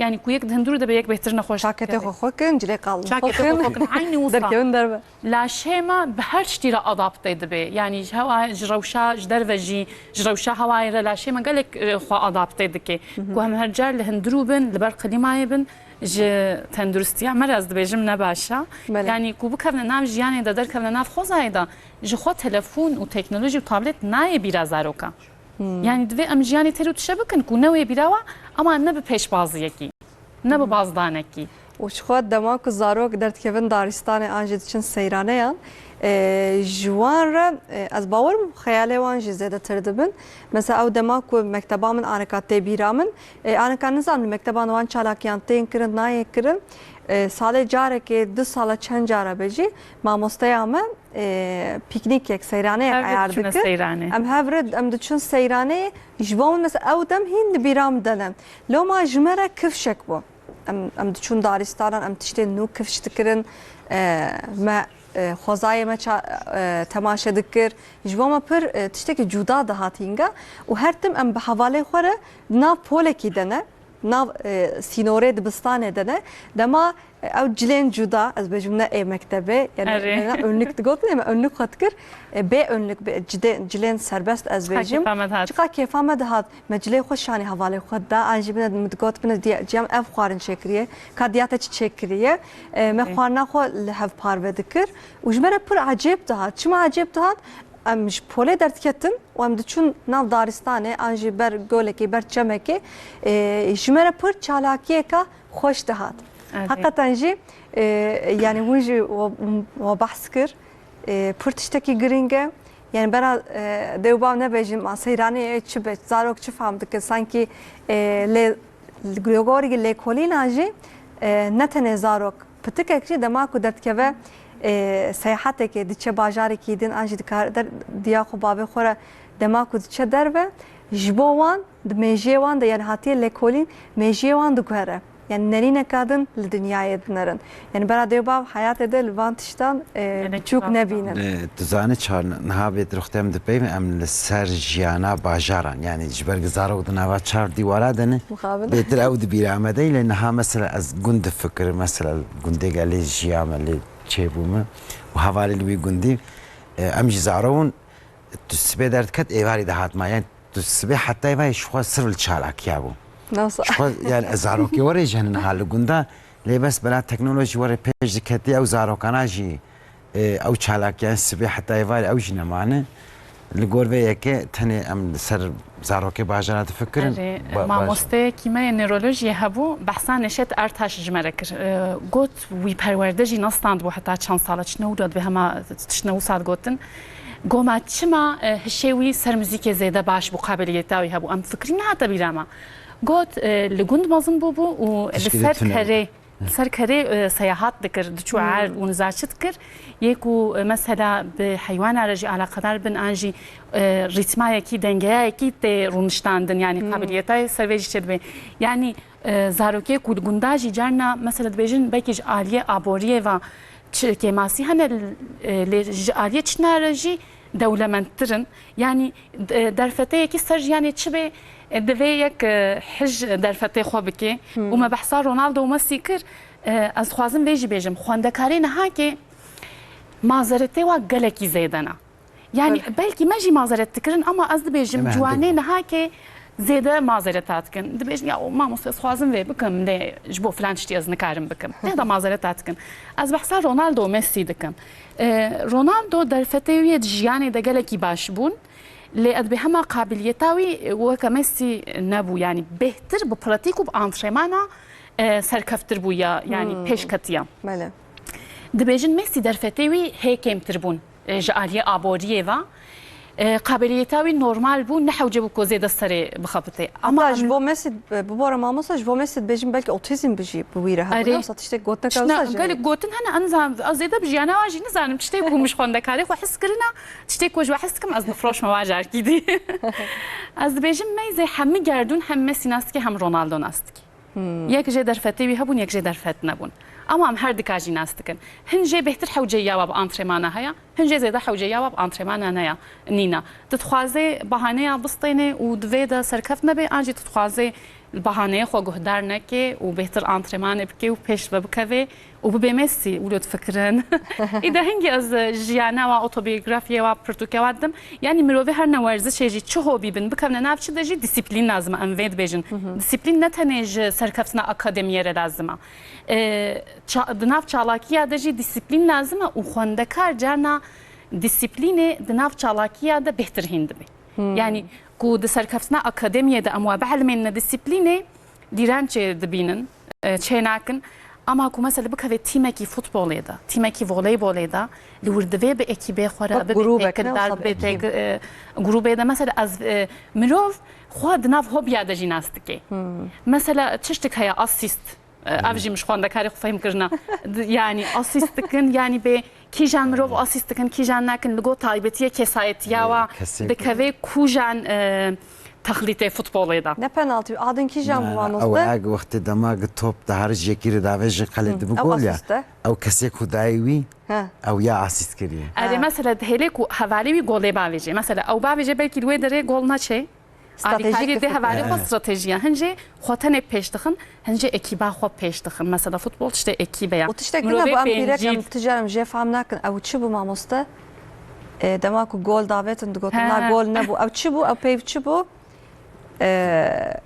Yani ku yek di hundirû de be yek bêhtir nexweş Çaketê dikeve. xwe xwe kin, cilê qalin xwe Çaketê xwe kin. xwe kin, eynî wisa. Derkevin derve. Laşê me bi her tiştî re adapte dibe. Yani ji hewa, ji rewşa, ji derve jî, ji rewşa hewayê re laşê me gelek, e, xwe adapte dike. Ku em her car li hundirû bin, li ber klîmayê bin, ji tenduristiya me re ez dibêjim ne baş e. Belê. Yani ku bikevne nav jiyanê de, derkevne nav xwezayê de, ji xwe telefon û teknolojî û tablet nayê bîra zaroka. Yani divê em jiyanê têr û tişe bikin ku ne wê bîra we, ama ne bi pêşbaziyekî, ne bi bazdanekî. Û ji xwe dema ku zarok derdikevin daristanê an jî diçin seyraneyan, e, ji wan re, e, ez bawer bûm xeyalê wan jî zêdetir dibin. Mesela ew dema ku mekteba min aneka tê bîra min, e, aneka nizanim li mekteban wan çalakiyan tên kirin, nayê kirin. E, salê carekê, du sala çend cara be jî mamosteya me e, pîknîkek, seyraneyek Hev re ayar diçûne dikir. seyranê. Em hev re, em diçûn seyraneyê. Ji bo min mesela ew dem hîn di bîra min de ne. Loma ji me re kifşek bû. Em, em diçûn daristanan, em tiştên nû kifş dikirin. E, me, e, xwezayê me ça-, e, temaşe dikir. Ji bo me pir, e, tiştekî cuda dihat hînga. Û her tim em bi hevalê xwe re di nav polekî de ne. Nav, e, sînorê dibistanê de ne. Dema, e, ew cilên cuda, ez bêjim ne ê mektebê, yani Erê. ne önlük digotin, me önlük xwe dikir, e, bê önlük, bê cide-, cilên serbest ez Çiqa bêjim. kêfa me dihat. Çiqa kêfa me dihat. Me cilê xwe şanî hevalê xwe da, an jî bine min digot bine diya-, ciyam ev xwarin çêkiriye, ka diya te çi çêkiriye. E, me Erê. xwarina xwe li hev parve dikir. Û ji me re pir ecêb dihat. Çima ecêb dihat? Em ji polê derdiketin û em diçûn nav daristanê an jî ber golekê, ber çemekê, e, ji me re pir çalakiyeka xweş dihat. Evet. Heqeten jî, e, yani hûn jî we, we behs kir, e, pir tiştekî girîng e. Yani bera, e, dê û bav nebêjin, ma seyranê çi be, zarok çi fam dike, sankî, e, lê Li gorî lêkolîna jî, e, ne tenê zarok, pitikek jî dema ku derdikeve, e, seyahatekê diçe bajarekî din an jî dikar der diya xwe bavê xwe re dema ku diçe derve, ji bo wan di mêjiyê wan de, yani hatiye lêkolîn, mêjiyê wan diguhere. Yani nerîneka din li dinyayê dinerin. Yani bera dê û bav heyatê de li van tiştan, e, Yani biçûk çiqa nebînin. E, tu zanî çar niha bê dirûxte em dipeyvin, em li ser jiyana bajaran, yani ji ber ku zarok di nava çar dîwara de ne, Mixabin. bêtir ew di bîra me de, lê niha mesela ez gund difikirim, mesela gundê gelê jiya me lê çêbûme û hevalê li wî gundî, e, em jî zarok bûn, tu sibê derdiket êvarî dihat ma, yani tu sibê heta êvarî ji xwe sirf li çalakiya bû. Nasıl? Ji xwe, yani ez zarokê were jî hene niha li gunda, lê bes bela teknolojî were pêş diketî, ew zarokana jî, e, ew çalakiyan sibê heta êvarî ew jî nemane. Li gor vê yekê tenê em li ser zarokê bajara difikirin. Erê, Ba-, baş- mamosteyekî me yê nêrolojiyê hebû, behsa Neşet Ertaş ji me re kir. E, got, wî perwerde jî nestand bû heta çend sala, çi newda dibe hema tiştine wisa digotin. Goma çima, e, hişê wî ser muzîkê zêde baş bû, qabiliyeta wî hebû. Em fikrî nehate bîra me. Got, e, li gund mezin bûbû û li Tişkî de ser tune bû. kerê, li ser kerê, e, seyahat dikir, diçû Hmm. erd û niza çi dikir. Yê ku, e, mesela bi heywana re jî alaqedar bin an jî, e, rîtmayekî, dengeyayekî tê rûniştandin, yani Hmm. qabiliyeta ser vê jî çêdibe. Yani, e, zarokê ku li gunda jî carna mesela dibêjin belkî ji aliyê aboriyê ve çi kêmasî hene, e, lê ji aliyê çina re jî dewlemendtir in. Yani, e, derfeteyekî ser jiyanê çi bê, e, divê yek, e, hij derfetê xwe bike. Hmm. Û me behsa Ronaldo û Messi kir, e, ez dixwazim vê jî bêjim. Xwendekarê nihakê mazeretê wa gelekî zêde ne. Yani Tabii. belkî me jî mazeret dikirin, ama ez dibêjim Em ciwanê hendik. nihakê zêde mazereta dikin. Dibêjin, "Ya, o mamoste, ez xwazim vê bikim, lê ji bo filan tiştî ez nikarim bikim." Tê de mazereta dikin. Ez behsa Ronaldo û Messi dikim. E, Ronaldo derfetê wî yê di jiyanê de gelekî baş bûn. Lê ez bi hema qabiliyeta wî, e, weke Messi nebû. Yani bêhtir bi pratîk û bi antrenmana, e, serkeftir bû ya, yani Hmm. pêş ketiya. Belê. Dibêjin Messi derfetê wî hê kêmtir bûn, e, ji aliyê aboriyê ve. E, qabiliyeta wî normal bû, ne hewce bû ku zêde serê bixebitê. Ama Heta em ji bo Messi, e, bibore mamosta, ji bo Messi dibêjin belkî otîzm bi jî bi wî re hebû. Erê. Ne wisa tiştek gotineka Çina, wisa jî gelek heye. gotin hene, em zan-, ez zêde bi jiyana wa jî nizanim. Tiştê ku min ji xwendekarê xwe his kirina, tiştê ku ji we his dikim, ez difroşme wa carekî dî. Ez dibêjim meyzê hemî gerdûn hem Messi nas dike hem Ronaldo nas dike. Hmm. Yek jê derfetê wî hebûn, yek jê derfet nebûn. Ama em her dika jî nas dikin. Hin jê bêhtir hewceyiya wa bi antrenmana heye, hin jê zêde hewceyiya wa bi antrenmana neya, nîna. Tu dixwazê bahaneya bistênê û di vê de serkeft nebe, an jî tu dixwazê Li bahaneyê xwe guhdar neke û bêhtir antrenmanê bike û pêş ve bikeve û bibe Messi, wilo difikirin. Îde hingî ez jiyana wa, otobiyografiyê wa, pirtûkê wa didim. Yanî mirovê her ne werzişê jî, çi hobî bin, bikevne nav çi de jî disiplîn lazim e, em vê dibêjin. Disiplîn ne tenê ji serkeftina akademiyê re lazim e. E, ça-, di nav çalakiya de jî disiplîn lazim e û xwendekar carna disiplînê di nav çalakiya de bêhtir hîn dibe. Yanî ku di serkeftina akademiyê de em wa bielmênine disiplînê, dîrençê dibînin, e, çênakin. Ama ku mesela bikeve tîmekî futbolê de, tîmekî voleybolê de, li wir divê bi ekîbê xwe re, wek bibe grûbek, ne, têkildar, wisa bi bibe ekîb, têk-, e, grûbê de. Mesela ez, e, mirov xwe di nav hobiya de jî nas dike. Mesela tiştek heye, asîst. E, ev jî min ji xwendekarê xwe fehm kirina. D-, yanî asîst dikin, yanî bê kîjan mirov asîst dikin, kîjan nakin, li go taybetiye kesayetiya wa, e, kesê dikeve kûjan, e, texlîtê futbolê de. Ne penaltî, adin kîjan bû, mamoste? Ew eg wextê dema gi top dihar ji yekî re davêje qelê dibi gol ya. Ew asîst e. Ew kesê ku dayê wî, ew ya asîst kiriye. Erê, mesela dihêlê ku hevalê wî golê bavêje. Mesela ew bavêje belkî li wê derê gol neçe. Alîkariyê dê hevalê xwe stratejiya. Hin jê xwe tenê pêş dixin, hin jê ekîba xwe pêş dixin. Mesela futbol tiştê ekîbe ya. Û tiştek din hebû, em pîrek, em ticarim jê fam nakin. Ew çi bû, mamoste? E, dema ku gol davetin digotin, na gol nebû. Ew çi bû? Ew peyv çi bû? E,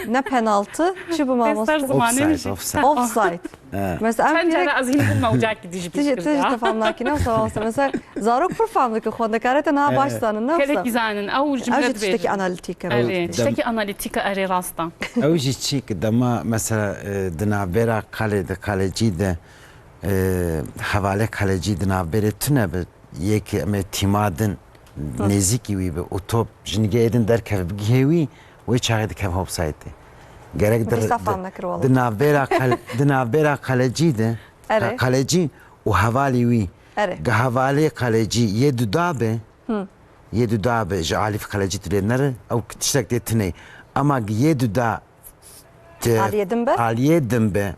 ne penaltı, çi bû, mamoste? Offside, offside. Offside. He. Mesela em çend cara ez hîn bûm, ew cakî dî jî bîr kir. Tij tefam nakîne, wisa wisa. Mesela zarok pir fam dikin, xwendekarê te niha baş zanin, ne wisa? Gelekî zanin, ew ji min re dibêjin. Ew jî tiştekî analîtîk e. Erê, tiştekî analîtîk e, erê rast e. Ew jî çi ki dema mesela, e, di navbera qalê de, qalecî de, e, hevalê qalecî di navberê tune bi, yek em ê tîma din nêzîkî wî bi û top ji nigehê din derkeve bigihê wî, wê çaxê dikeve offside-ê. Gerek di, di navbera qel-, di navbera qalecî de, qalecî û hevalî wî, ge hevalê qalecî yê duda be, yê duda be, ji alî qalecî tu lê nere, ew tiştek tê tune. Ema ge yê duda Aliyê din be? Aliyê din be.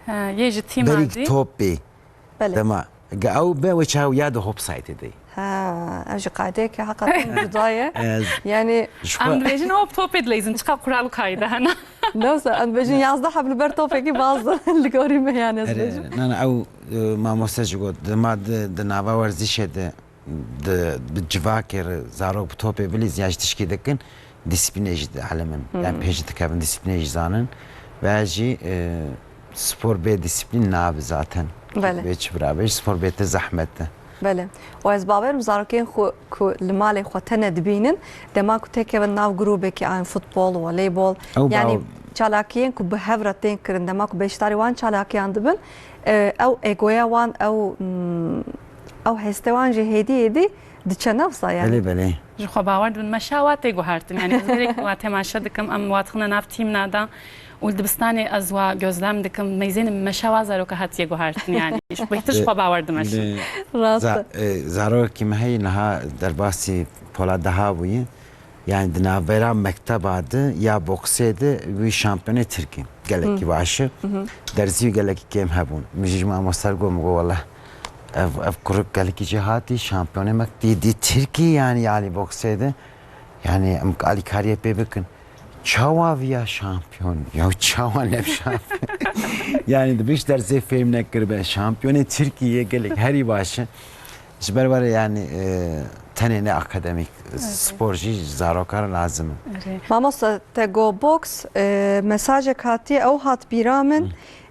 He, yê ji tîma dî. Berîk topê. Belê. Dema ge ew be, wê çaw ya di hop saytê de. Ha, ev jî qaydeyeke heqeten cuda ye. Ez yanî ji xwe em dibêjin hop topê dileyzin, çiqa kural û kayde hene. Ne wisa, em dibêjin yazdeh heb li ber topekî baz li gorî me, yanî ez dibêjim. Erê, na, na, ew, e, mamoste jî got, dema di, di nava werzîşê de di, bi civakê re zarok bi topê bilîzin ya jî tişkî dikin, dîsîplînê jî dielimin. Hı hı. Yani pêş dikevin, dîsîplînê jî zanin. Ve jî, e, spor bê dîsîplîn nabe zaten. Belê. Bê çi bira bê, spor bê te zehmet e. Belê. Û ez bawerim zarokên xwe ku li malê xwe tene dibînin, dema ku têkevin nav grûbekî an futbol, voleybol, ew yani çalakiyên ku bi hev re tên kirin, dema ku beşdarî wan çalakiyan dibin, e, ew egoya wan, ew, mm, ew heste wan jî hêdî hêdî diçe, ne wisa yani? Belê, belê. Ji xwe bawer dibin, meşa wa tê guhertin. Yani ez gelek wa temaşe dikim, em wa dixine nav tîmna de û li dibistanê ez wa gözlem dikim, meyzênim meşa wa zaroka hatiye guhertin yani. Ji bêhtir ji xwe bawer dimeşin. Rast e. Za-, e, zarokekî me heye niha derbasî pola deha bûye. Yani di navbera mekteba de ya boksê de wî şampiyonê Tirkî gelekî baş e. Derzî wî gelekî kêm hebûn. Min jî ji mamoste re got, min got, "Wele ev, ev kurik gelekî jê hatî şampiyonê mektebî dî Tirkî, yani alî boksê de. Yani em alîkariyê pê bikin." Çawa viya şampiyon? Ya çawa ne şampiyon? Yani di biş dersê fêm nekiribe. Şampiyonê Tirkî yê gelek herî baş e. Ji ber were yani, e, tenê ne akademîk, spor jî ji zarokan re lazim e. Erê. Mamoste, te got boks, e, mesajek hatiye, ew hat bîra min. Hı.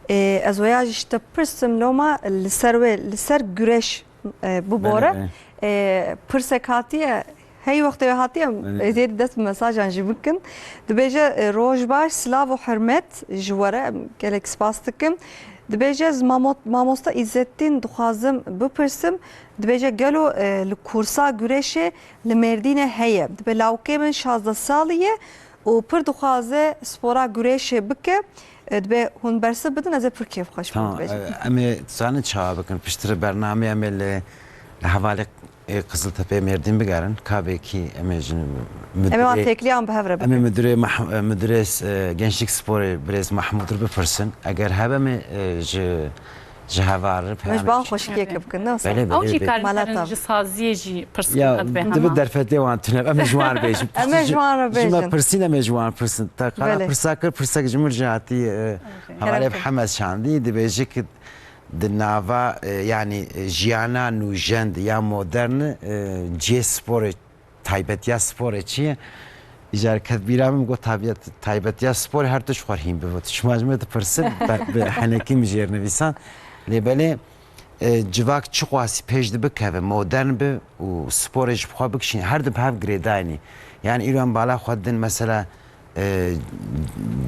E, ez waya jî ji te pirsim loma li ser wê, li ser güreş, e, bibore. Belê, belê. E, pirsek hatiye, hey wextê wê hatiye, belê, ez ê dest bi mesajan jî bikin. Dibêje, e, roj baş, silav û hurmet ji we re, em gelek spas dikim. Dibêje, ez mamo-, mamoste Îzzettin dixwazim bipirsim. Dibêje, gelo, e, li kursa güreşê li Mêrdînê heye? Dibe lawkê min şazdeh salî ye û pir dixwaze spora güreşê bike. E, dibe hûn bersiv bidin, ez ê pir kêfxweş bim. Tamam, dibêje. E, em ê zanin çawa bikin? Piştre bernameyê em ê li, li hevalê, e, Qiziltepe Mêrdîn bigerin. Kabekî em ê ji müdürê, em ê wan têkiliyan bi hev re bikin. Em ê müdürê Mah-, e, müdürê, e, Gençlik Sporê birêz Mahmûd re bipirsin. Eger hebe em ê, e, ji Ji heval re Em ji peyamê ban çi? xweşikiyeke bikin, ne wisa? Belê, Ew belê, jî belê. karin Mala herin tav. ji saziyê jî pirs Ya, bikin, ev bêhna. dibi derfetê wan tune. Em ê ji wan bêjin. Em ê ji wan re Ji me bêjin. pirsîn, em ê ji wan pirsin. Te qala Belê. pirsa kir, pirsek ji min re jî hatî, e, Okey. hevalê Kerem kir. Mihemed şandî, dibêje ki di nava, e, yanî, e, jiyana nûjen de ya modern, e, cihê sporê, taybetiya sporê çi ye? Îcar ket bîra min, got, taybet-, taybetiya sporê her tişt xwe hîn bibe. Tu çima ji min dipirsin? Be-, bi henekî min jêr nivîsan. Lê belê, e, civak çiqasî pêş de bikeve, modern bi û sporê ji xwe bikişîne, her du bi hev girêdayî ne. Yani îro em bala xwe din, mesela, e,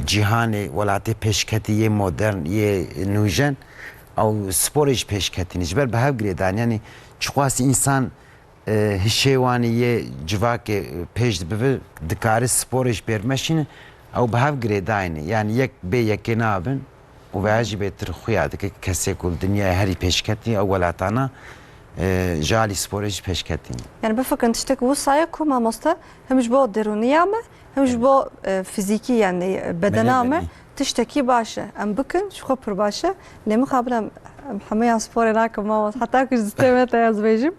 cîhanê, welatê pêşketî yê modern, yê nûjen, ew sporê jî pêşketî ne. Ji ber bi hev girêdayî ne. Yani çiqasî însan, e, hişê wan ê yê civakê, e, pêş dibive, dikare sporê ji pêr meşîne, ew bi hev girêdayî ne. Yani yek bê yekê nabin û veya jî bêtir xuya dike kesê ku li dinyayê herî pêşketî ew welatana, e, ji alî sporê jî pêşketî ne. Yani bifikirin tiştek wisa ye ku mamoste him ji bo derûniya me, him ji Evet. bo, e, fizîkî, yani, e, bedena Belê, me belê. tiştekî baş e. Em bikin, ji xwe pir baş e. Lê mixabin em, em hemûyan sporê nakin, mamoste. Heta ku ji destê me te ez bêjim.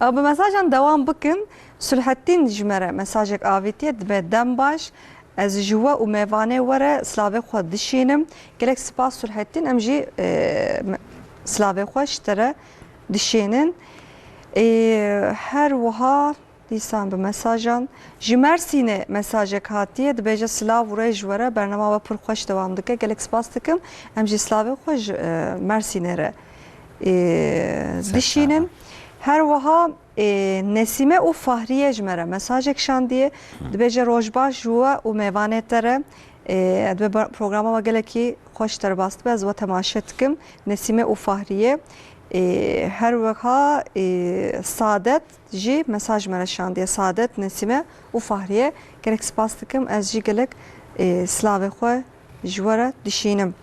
Ew bi mesajan dewam bikin. Sulhettîn ji me re mesajek avêtiye, dibe dem baş. Ez ji we û mêvanê we re silavê xwe dişînim. Gelek spas Sulhettîn, em jî, e, me-, silavê xwe ji te re dişînin. E, her wiha Dîsan bi mesajan. Ji Mersînê mesajek hatiye, dibêje, silav û rêz ji we re, bernama we pir xweş dewam dike. Gelek spas dikim. Em jî silavê xwe ji, e, Mersînê re, e, Ser dişînin. çava. Her wiha, e, Nesîme û Fahriye ji me re mesajek şandiye. Hı. Dibêje, roj baş ji we û mêvanê te re. E, dibe bar-, programa we gelekî xweş derbas dibe. Ez we temaşe dikim. Nesîme û Fahriye. E, her wiha, e, Sadet. Jî mesaj me re şandiye Sadet, Nesîme û Fahriye. Gelek spas dikim. Ez jî gelek, e, silavê xwe ji we re dişînim.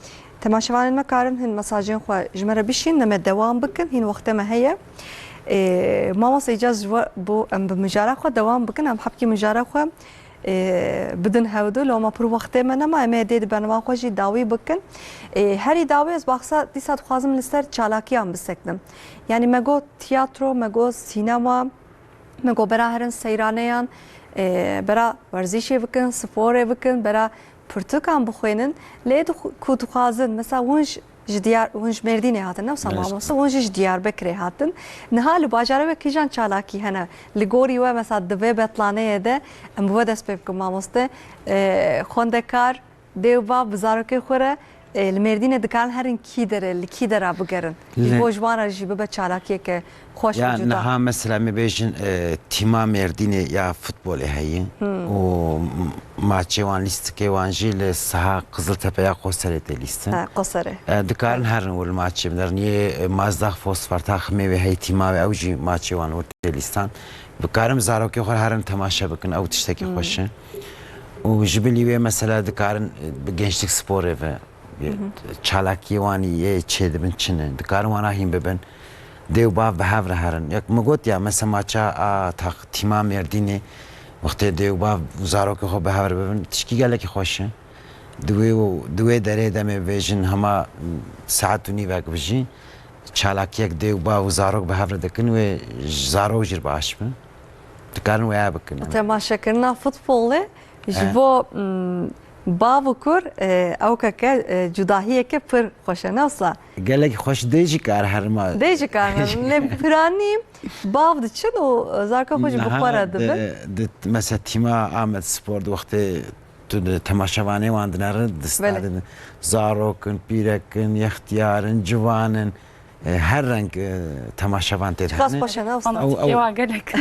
Temaşevanên me karin hin mesajên xwe ji me re bişîn, ne me dewam bikin. Hîn wextê me heye. E, mamoste îca ji we bo em bi mijara xwe dewam bikin. Em hepkî mijara xwe, e, bidin hewdu. Loma pir wextê me nema. Em ê dê di bernama xwe jî dawî bikin. E, herî dawî ez baxsa dîsa dixwazim li ser çalakiyan biseknim. Yani me got tiyatro, me got sînema, me got bera herin seyraneyan, e, bera werzîşê bikin, sporê bikin, bera pirtûkan bixwînin. Lê dixu-, ku dixwazin, mesela hûn ji, ji Diyar-, hûn ji Mêrdînê hatin, ne wisa Belê. mamoste, hûn jî ji Diyarbekirê hatin. Niha li bajarê we kîjan çalakî hene? Li gorî we, mesela di vê betlaneyê de, em bi we dest pê bikin mamoste, e, xwendekar, dê û bav bi zarokê xwe re, e, li Mêrdînê dikarin herin kî derê, li kî dera bigerin? Ji Li- bo ji wan re jî bibe çalakiyeke xweş û Ya cuda. niha mesela me bêjin, e, tîma Mêrdînê ya futbolê heye Hmm. û m-, maçê wan, lîstikê wan jî li Siha Qiziltepe ya Qoserê tê lîstin. Ha, Qoserê. E, dikarin herin wir maçê binerin. Yê, e, Mazdağ Fosfor taximê wê heye, tîma wê, ew jî maçê wan wir tê lîstan. Bikarin zarokê xwe herin temaşe bikin, ew tiştekî Hmm. xweş e. Û ji bilî wê mesela dikarin, e, bi gençlik sporê ve, e, Hı hı. çalakiyê wan yê çêdibin çi ne. Dikarin wana hîn bibin. Dê û bav bi hev re herin. Yek min got ya, mesela maça a tax-, tîma Mêrdînê, wextê dê û bav û zarokê xwe bi hev re bibin, tişkî gelekî xweş e. Di wê û, di wê derê demê bêjin hema saet û nîvek bijî, çalakiyek dê û bav û zarok bi hev re dikin, wê zarok jî baş bin. Dikarin wê bikin. Temaşekirina futbolê ji Eh. bo, mm, bav û kur, e, ewkeke, e, cudahiyeke pir xweş e, ne wisa? Gelek xweş dê jî kar herma. Dê jî kar herma. Lê piranî bav diçin û zarka xwe jî bi Niha xwe re di, dibin. di, mesela tîma Amed Spor di wextê tu di temaşevanê wan dinere, di Belê. stadê de zarok in, pîrek in, yextiyar in, ciwan in, e, her reng, e, temaşevan tê de Çiqas hene. xweş e, ne wisa? Ew, ew Ewa gelek.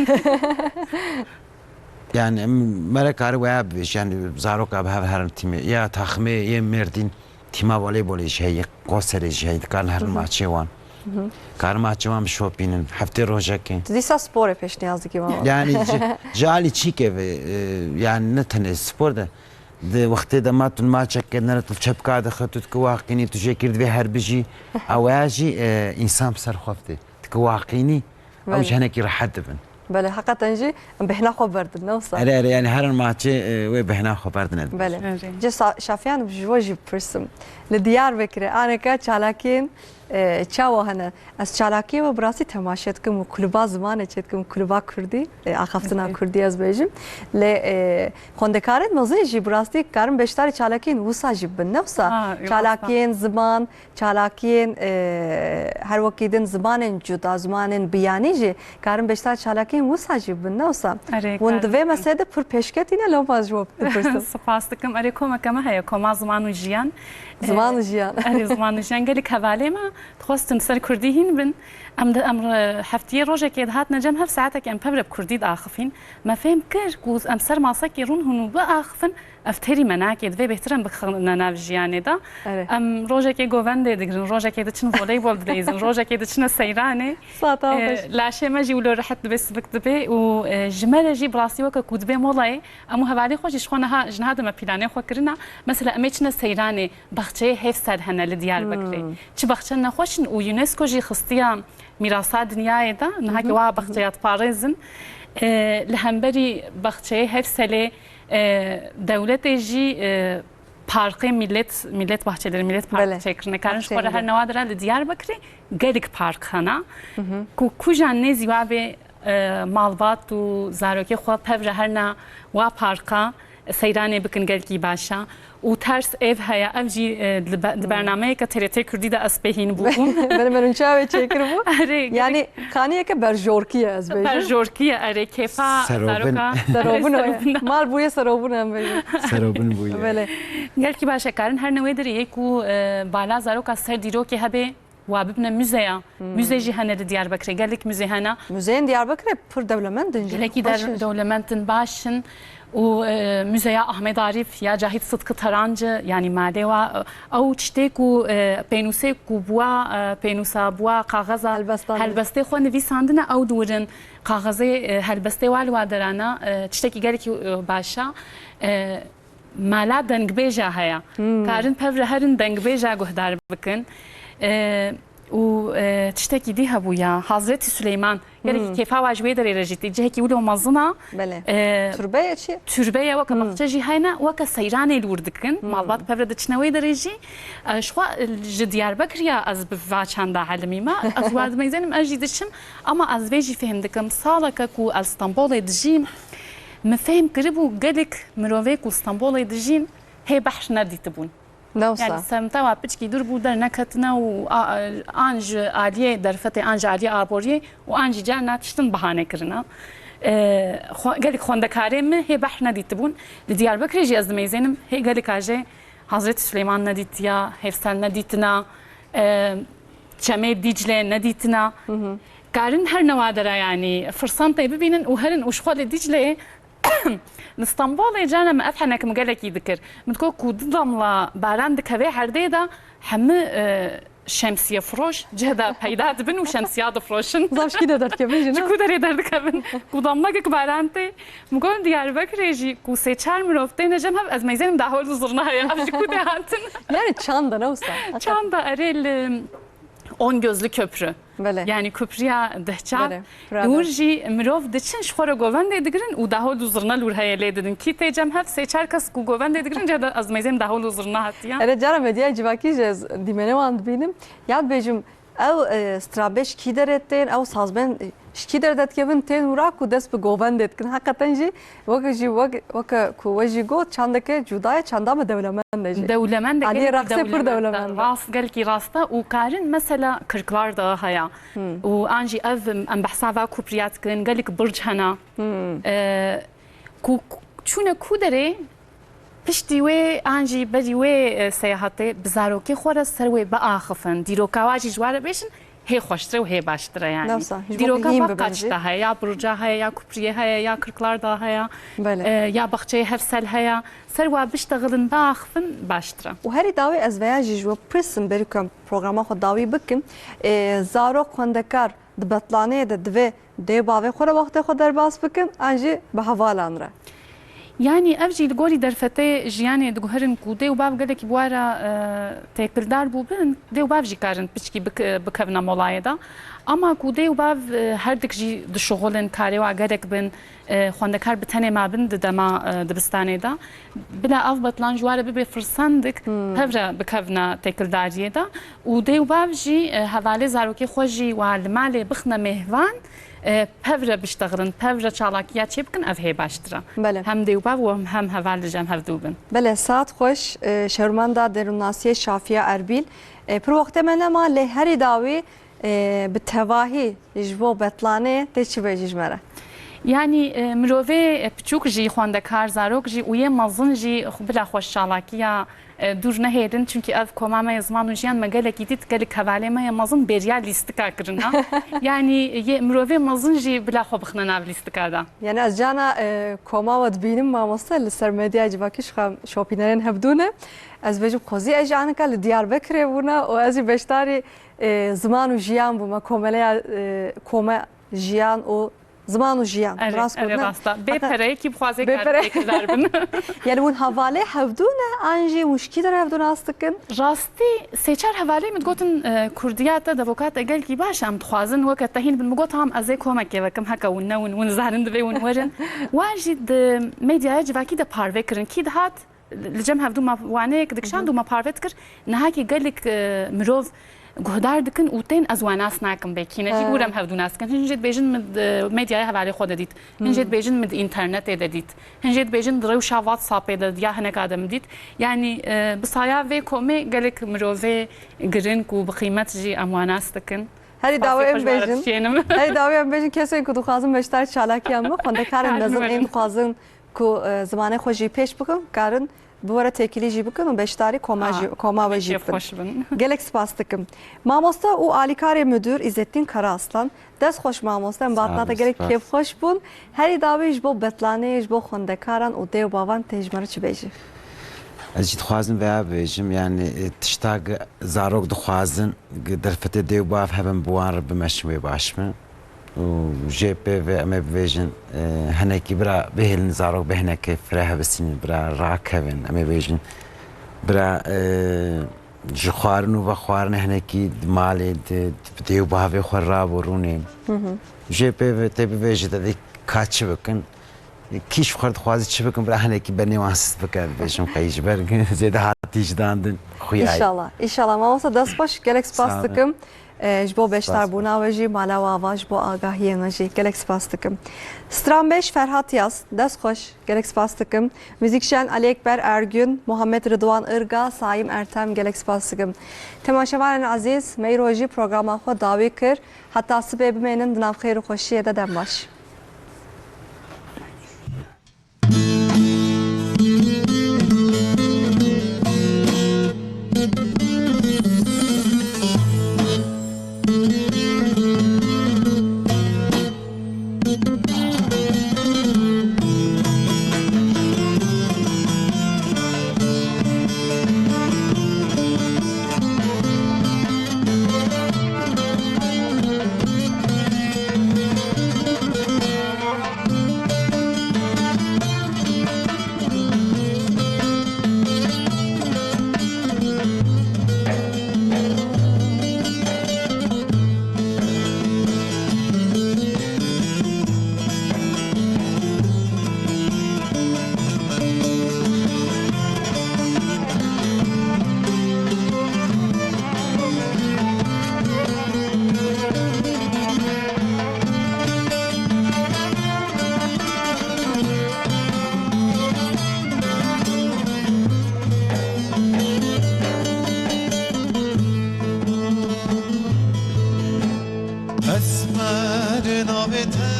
Yani, em, mere kare weya bibêje, yani, zaroka bi hev herin tîmê. Ya taximê yê Mêrdîn, tîma voleybolê jî heye, Qoserê jî heye, dikarin herin Hı hı. maçê wan. Hı hı. Karin maçê wan bişopînin, heftê rojekê. Tu dîsa sporê pêşniyaz dikî, mama. Yani, ji, ji alî çîkê ve, e, yani, ne tenê spor de, di wextê de ma tu maçek kir, nere tu çepka dixe, tu dikî waqînî, tu jê kir divê her bijî. Ew ya jî, e, însan bi ser xwe dê. Dikî waqînî, ew Belê. ji hinekî rehet dibin. Belê, heqeten jî em bêhna xwe berdin, ne wisa? Erê, erê, yani herin maçê, e, wê bêhna xwe berdin, ez Belê. Erê. Cê Sa-, Şafiyan, ji we jî bipirsim. Li Diyarbekirê aneke çalakiyên, e, çawa hene? Ez çalakiyê we bi rastî temaşe dikim û kulüba zimanê çêdikim, kulüba kurdî, e, axaftina Erê. kurdî ez bêjim. Lê, e, xwendekarên mezin jî bi rastî karin beşdarî çalakiyên wisa jî bibin, ne wisa? Ha, wisa. Çalakiyên ziman, çalakiyên, e, her wekî din zimanên cuda, zimanên biyanî jî karin beşdar çalakiyên wisa jî bibin, ne wisa? Erê, Hûn kar di vê dikim. meselê de pir pêşketî ne, lewma ez ji we bipirsim. Spas dikim. Erê, komeke me heye, Koma Ziman û Jiyan. Ziman û E, Jiyan. Erê, Ziman û Jiyan. Gelek hevalê me dixwestin ser kurdî hîn bin. Em de, em re-, heftiyê rojekê dihatine cem hev saetekê em pevre bi kurdî diaxifîn. Me fêm kir ku em ser masekê rûn hûn û biaxifin. Ev têrî me nake, divê bêhtir em bixine nav jiyanê de. Erê. Em rojekê govendê digirin, rojekê diçin voleybol dileyzin, rojekê diçine seyranê. Sata Ee, xweş. Laşê me jî wilo rehet dibe, sivik dibe û, e, ji me re jî bi rastî weke ku dibe molayê, em û hevalê xwe jî ji xwe niha, ji niha de me pîlanê xwe kirina. Mesela em ê çine seyranê, baxçeyê Hevsel hene li Diyarbekirê. Hmm. Çi baxçe nexweş in û UNESCO jî xistiya mîrasa dinyayê de, niha ki Hı hı. wa baxçeya diparêzin. E, li hemberî baxçeyê Hevselê, e, dewletê jî, e, parkê Millet, Millet Bahçeleri, Millet Park Belê. çêkirine. Karin ji xwe re Bahçeleri. her newa dira li Diyarbekirê gelek park hene. Hı hı. Ku kujan nêzî wa bê, e, malbat û zarokê xwe pevre herna wa parka seyranê bikin gelkî baş e. Û ters ev heye, ev jî, e, li be-, di Hmm. bernameyeke T R T Kurdî de ez pê hîn bûbûm. Belê, belê, çawa wê çêkiribû? Erê, Yani, kaniyeke berjorkî ye, ez bêjim. Berjorkî ye, erê, kêfa Serobin. zaroka. Serobin o ye. Serobin. Mal bûye serobin, em bêjin. Serobin bûye. Belê. Gelkî baş e, karin her newê derê yê ku, e, bala zaroka ser dîrokê hebe, wa bibine muzeya. Hmm. Muze jî hene li Diyarbekirê, gelek muze hene. Muzeyên Diyarbekirê pir dewlemend in jî. Gelekî Xweş der-, in jî. dewlemend in, baş in. Û, e, Muzeya Ahmet Arif ya Cahit Sıtkı Tarancı, yani malê wa, e, ew tiştê ku, e, pênûsê ku bûwa, e, pênûsa bûwa kaxeza Helbestane. helbestê xwe nivîsandine, ew diwirin kaxezê, e, helbestê wa li wa derana, e, tiştekî gelekî, e, baş e. E, Mala dengbêja heye. Hmm. Karin pevre herin dengbêja guhdar bikin. E, û, e, tiştekî dî hebûya, Hazretî Suleyman. Gelekî Hmm. kêfa wa ji wê derê re jî tê. Cihekî wilo mezin a. Belê. E, Türbe ye çi? Türbe ye, weke Hmm. baxçe jî heyne, weke seyranê li wir dikin. Hmm. Malbat pevre diçine wê derê jî. E, ji xwe, e, ji Diyarbekir ya ez bi va çanda helimî me. Ez wa dimeyzênim, ez jî diçim. Ama ez vê jî fêhm dikim. Saleke ku ez Stenbolê dijîm, min fêhm kiribû gelek mirovê ku Stenbolê dijîn hê behr nedîtibûn. Ne wisa. Yani semta wa piçkî dûr bû, derneketine û a-, an ji aliyê derfetê, an ji aliyê aboriyê û an jî carna tiştin bahane kirine. Ee, xwe-, gelek xwendekarê min hê behr nedîtibûn. Li Diyarbekirê jî ez dimeyzênim, hê gelek a jê Hazreti Süleyman nedîtiya, Hevsel nedîtina, e, Çemê Dîcle nedîtina. Hı hı. Karin her newa dera, yani, firsantê bibînin û herin û ji xwe li Dîcleyê Li Stenbolê carna min ev henek min gelekî dikir. Min digot ku du damla baran dikeve herdê de hemû, e, şemsiye firoş cih de peyda dibin û şemsiya difroşin. Zaf ji kî de derdikevin jî, ne? Ji ku derê derdikevin? Ku damlagek baran tê. Min got Diyarbekirê jî ku sê çar mirov têne cem hev, ez meyzênim dahol û zirna heye. Ev ji ku tê hatin? Yani çanda, ne wisa? Çanda, erê, li On Gözlü Köprü. Belê. Yani Kupriya Dehçal. Belê, birader. Li wir jî mirov diçin ji xwe re govendê digirin û dahol û zirna li wir heye lê didin. Kî tê cem hev, sê çar kes ku govendê digirin, cih de ez meyzêm dahol û zirna hatiye. Erê, cara medyaya civakî jî ez dîmenê wan dibînim. Ya dibêjim, ew, e, strabê ji kî derê tên, ew sazbên, e, ji kî derê derdikevin, tên wira ku dest bi govendê dikin. Heqeten jî Weke jî wek, weke ku we jî got, çandeke cuda ye, çanda me dewlemend e jî. Dewlemend e, Aliyê gelkî rexsê pir dewlemend e. dewlemend e. Rast, gelkî rast e û karin mesela Kırklar Dağı heye. Hmm. Û an jî ev em behsa va kupriya dikin, gelek birc hene. Hmm. E, ku, ku, çûne ku derê, piştî wê an jî berî wê, e, seyahatê bi zarokê xwe re ser wê biaxifin. Dîroka wa jî ji wa re bêjin, hê xweştir e û hê baştir e yani. Dewsa, ji bo Dîroka bihîn va bibin jî. Qaçta heye, ya Burca heye, ya Kupriyê heye, ya Kırklar Dağı heye, Belê. e, ya Baxçeyê Hevsel heye. Ser wa biştexilin, biaxifin, baştir e. Û herî dawî ez veya jî ji we pirsim, berî ku em programa xwe dawî bikin. E, zarok xwendekar di betlaneyê de divê dê bavê xwe re wextê xwe derbas bikin, an jî bi hevalan re? Yanî ev jî li gorî derfetê jiyanê diguherin ku dê û bav gelekî bi wan re, e, têkildar bûbin, dê û bav jî karin piçkî bik-, bikevine molayê de. Ama ku dê û bav, e, her dik jî dişuxulin, karê wa gelek bin, e, xwendekar bi tenê mabin di dema, e, dibistanê de. Bila ev betlan ji wan re bibe firsendek, Hmm. pevre bikevine têkildariyê de. Û dê û bav jî, e, hevalê zarokê xwe jî wa li malê bixine mêhvan, e, pevre biştexilin, pevre çalakiya çêbikin, ev hê baştir e. Belê. Hem dê û bav û hem heval li cem hevdû bin. Belê, saet xweş, e, şermenda derûnnasiyê Şafiya Erbîl. E, pir wextê me nema, lê herî dawî, e, bi tevahî ji bo betlanê tê çi bêjî ji me re? Yanî, e, mirovê, e, piçûk jî, xwendekar, zarok jî û yê mezin jî xwe bila xweş çalakiya e, dûr nehêlin, çunkî ev koma me yê ziman û jiyan me gelekî dît, gelek hevalê me yê mezin bêriya lîstika kirina. Yanî yê mirovê mezin jî bila xwe bixine nav lîstika de. Yani ez cana, e, koma we dibînim mamoste li ser medyaya civakî ji xwe şopînerên hevdû ne. Ez bêjim xwezî ez jî anika li Diyarbekirê bûna û ez jî beşdarî, e, ziman û jiyan bûme, komeleya, e, koma jiyan û Ziman û jiyan. Erê, rast erê, gotin. Rast e. Bê pereyê kî bixwaze karin têkildar bin. Yani hûn hevalê hevdû ne, an jî hûn ji kî derê hevdû nas dikin? Rastî sê çar hevalê min digotin, e, kurdiya te devoka te gelkî baş e, em dixwazin weke te hîn bin. Min got, tamam, ez ê komekê vekim, heke hûn ne win, hûn zanin divê hûn werin. Wan jî di medyaya civakî de parve kirin. Kî dihat, li cem hevdû me waneyek dikişand û me parve dikir. Niha kî gelek, e, mirov guhdar dikin û tên ez wan nas nakim bê kî ne. Jî He. Û re em hevdû nas dikin. Hin jê dibêjin min di medyaya hevalê xwe de dît. Hin jê dibêjin min di înternetê de dît. Hin jê dibêjin di rewşa WhatsAppê de ya hineka de min dît. Yanî, e, bi saya vê komê gelek mirovê giring û bi qîmet jî em wan nas dikin. Herî dawê em bêjin. Herî dawê em bêjin kesên ku dixwazin beşdar çalakiyan bin, xwendekarên mezin ên dixwazin ku, e, zimanê xwe jî pêş bikin, karin bi we re têkilî jî bikin û beşdarî koma jî, koma we jî bikin. Gelek spas dikim. Mamoste û alîkarê müdür Îzzettin Karaaslan, dest xweş mamoste, em bi hatina te gelek kêfxweş bûn. Herî dawî ji bo betlanê, ji bo xwendekaran û dê û bavan tê ji me re çi bêjî? Ez jî dixwazim veya bibêjim, yani, e, tişta gi zarok dixwazin, gi derfetê dê û bav hebin bi wan re bimeşin wê baş bin. Û jê pê ve em ê bibêjin, e, hinekî bira bihêlin zarok bi hinekê fireh bisînin, bira rakevin. Em ê bêjin bira, e, ji xwarin û vexwarinê hinekî di malê di, di dê û bavê xwe rabû rûnê. Jê pê ve tê bivêjî te dê ka çi bikin? Kî ji xwe dixwaze çi bikin, bira hinekî benê wan sist bike, bêjim qey ji ber zêde hatî ji dan din xuya ye. Înşallah, înşallah. Mamoste dest xweş, gelek spas dikim. Sağ ol. E, ji bo beşdarbûna we jî, mala we ava, ji bo agahiyên we jî gelek spas dikim. Stranbêj Ferhat Yaz, dest xweş, gelek spas dikim. Muzîkjen Ali Ekber Ergün, Muhammed Ridwan Irga, Saim Ertem, gelek spas dikim. Temaşevanên ezîz, me îro jî programa xwe dawî kir. Heta sibê bimênin di nav xêr û xweşiyê de, dem baş. Esmer navê te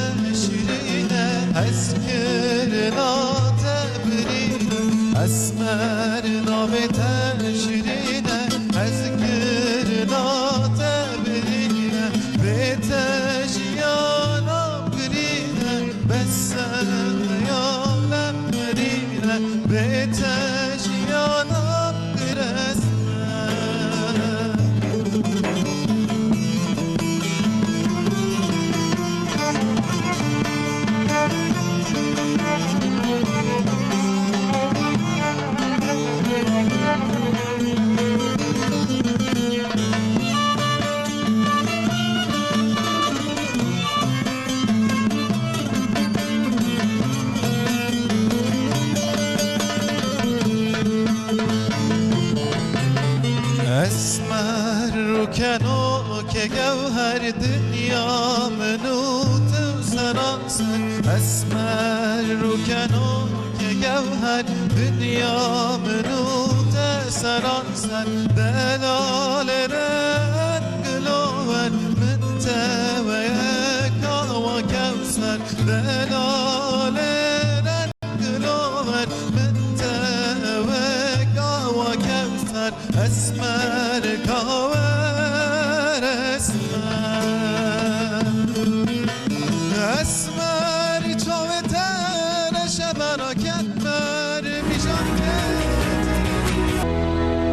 şirîn e, hezkirina te birîn e. Esmer navê te şirîn e, hezkirina te birîn e. Bê te jiyana birîn e, bes e xeyala birîn e. Bê te jiyana birîn e. Kenokê gewher dinya min û tu seranser, esmer û kenokê gewher dinya min û te seranser, delalê reng lower min te weyek awa kewser, delalê reng lower min te weyek awa kewser, esmer kaweres.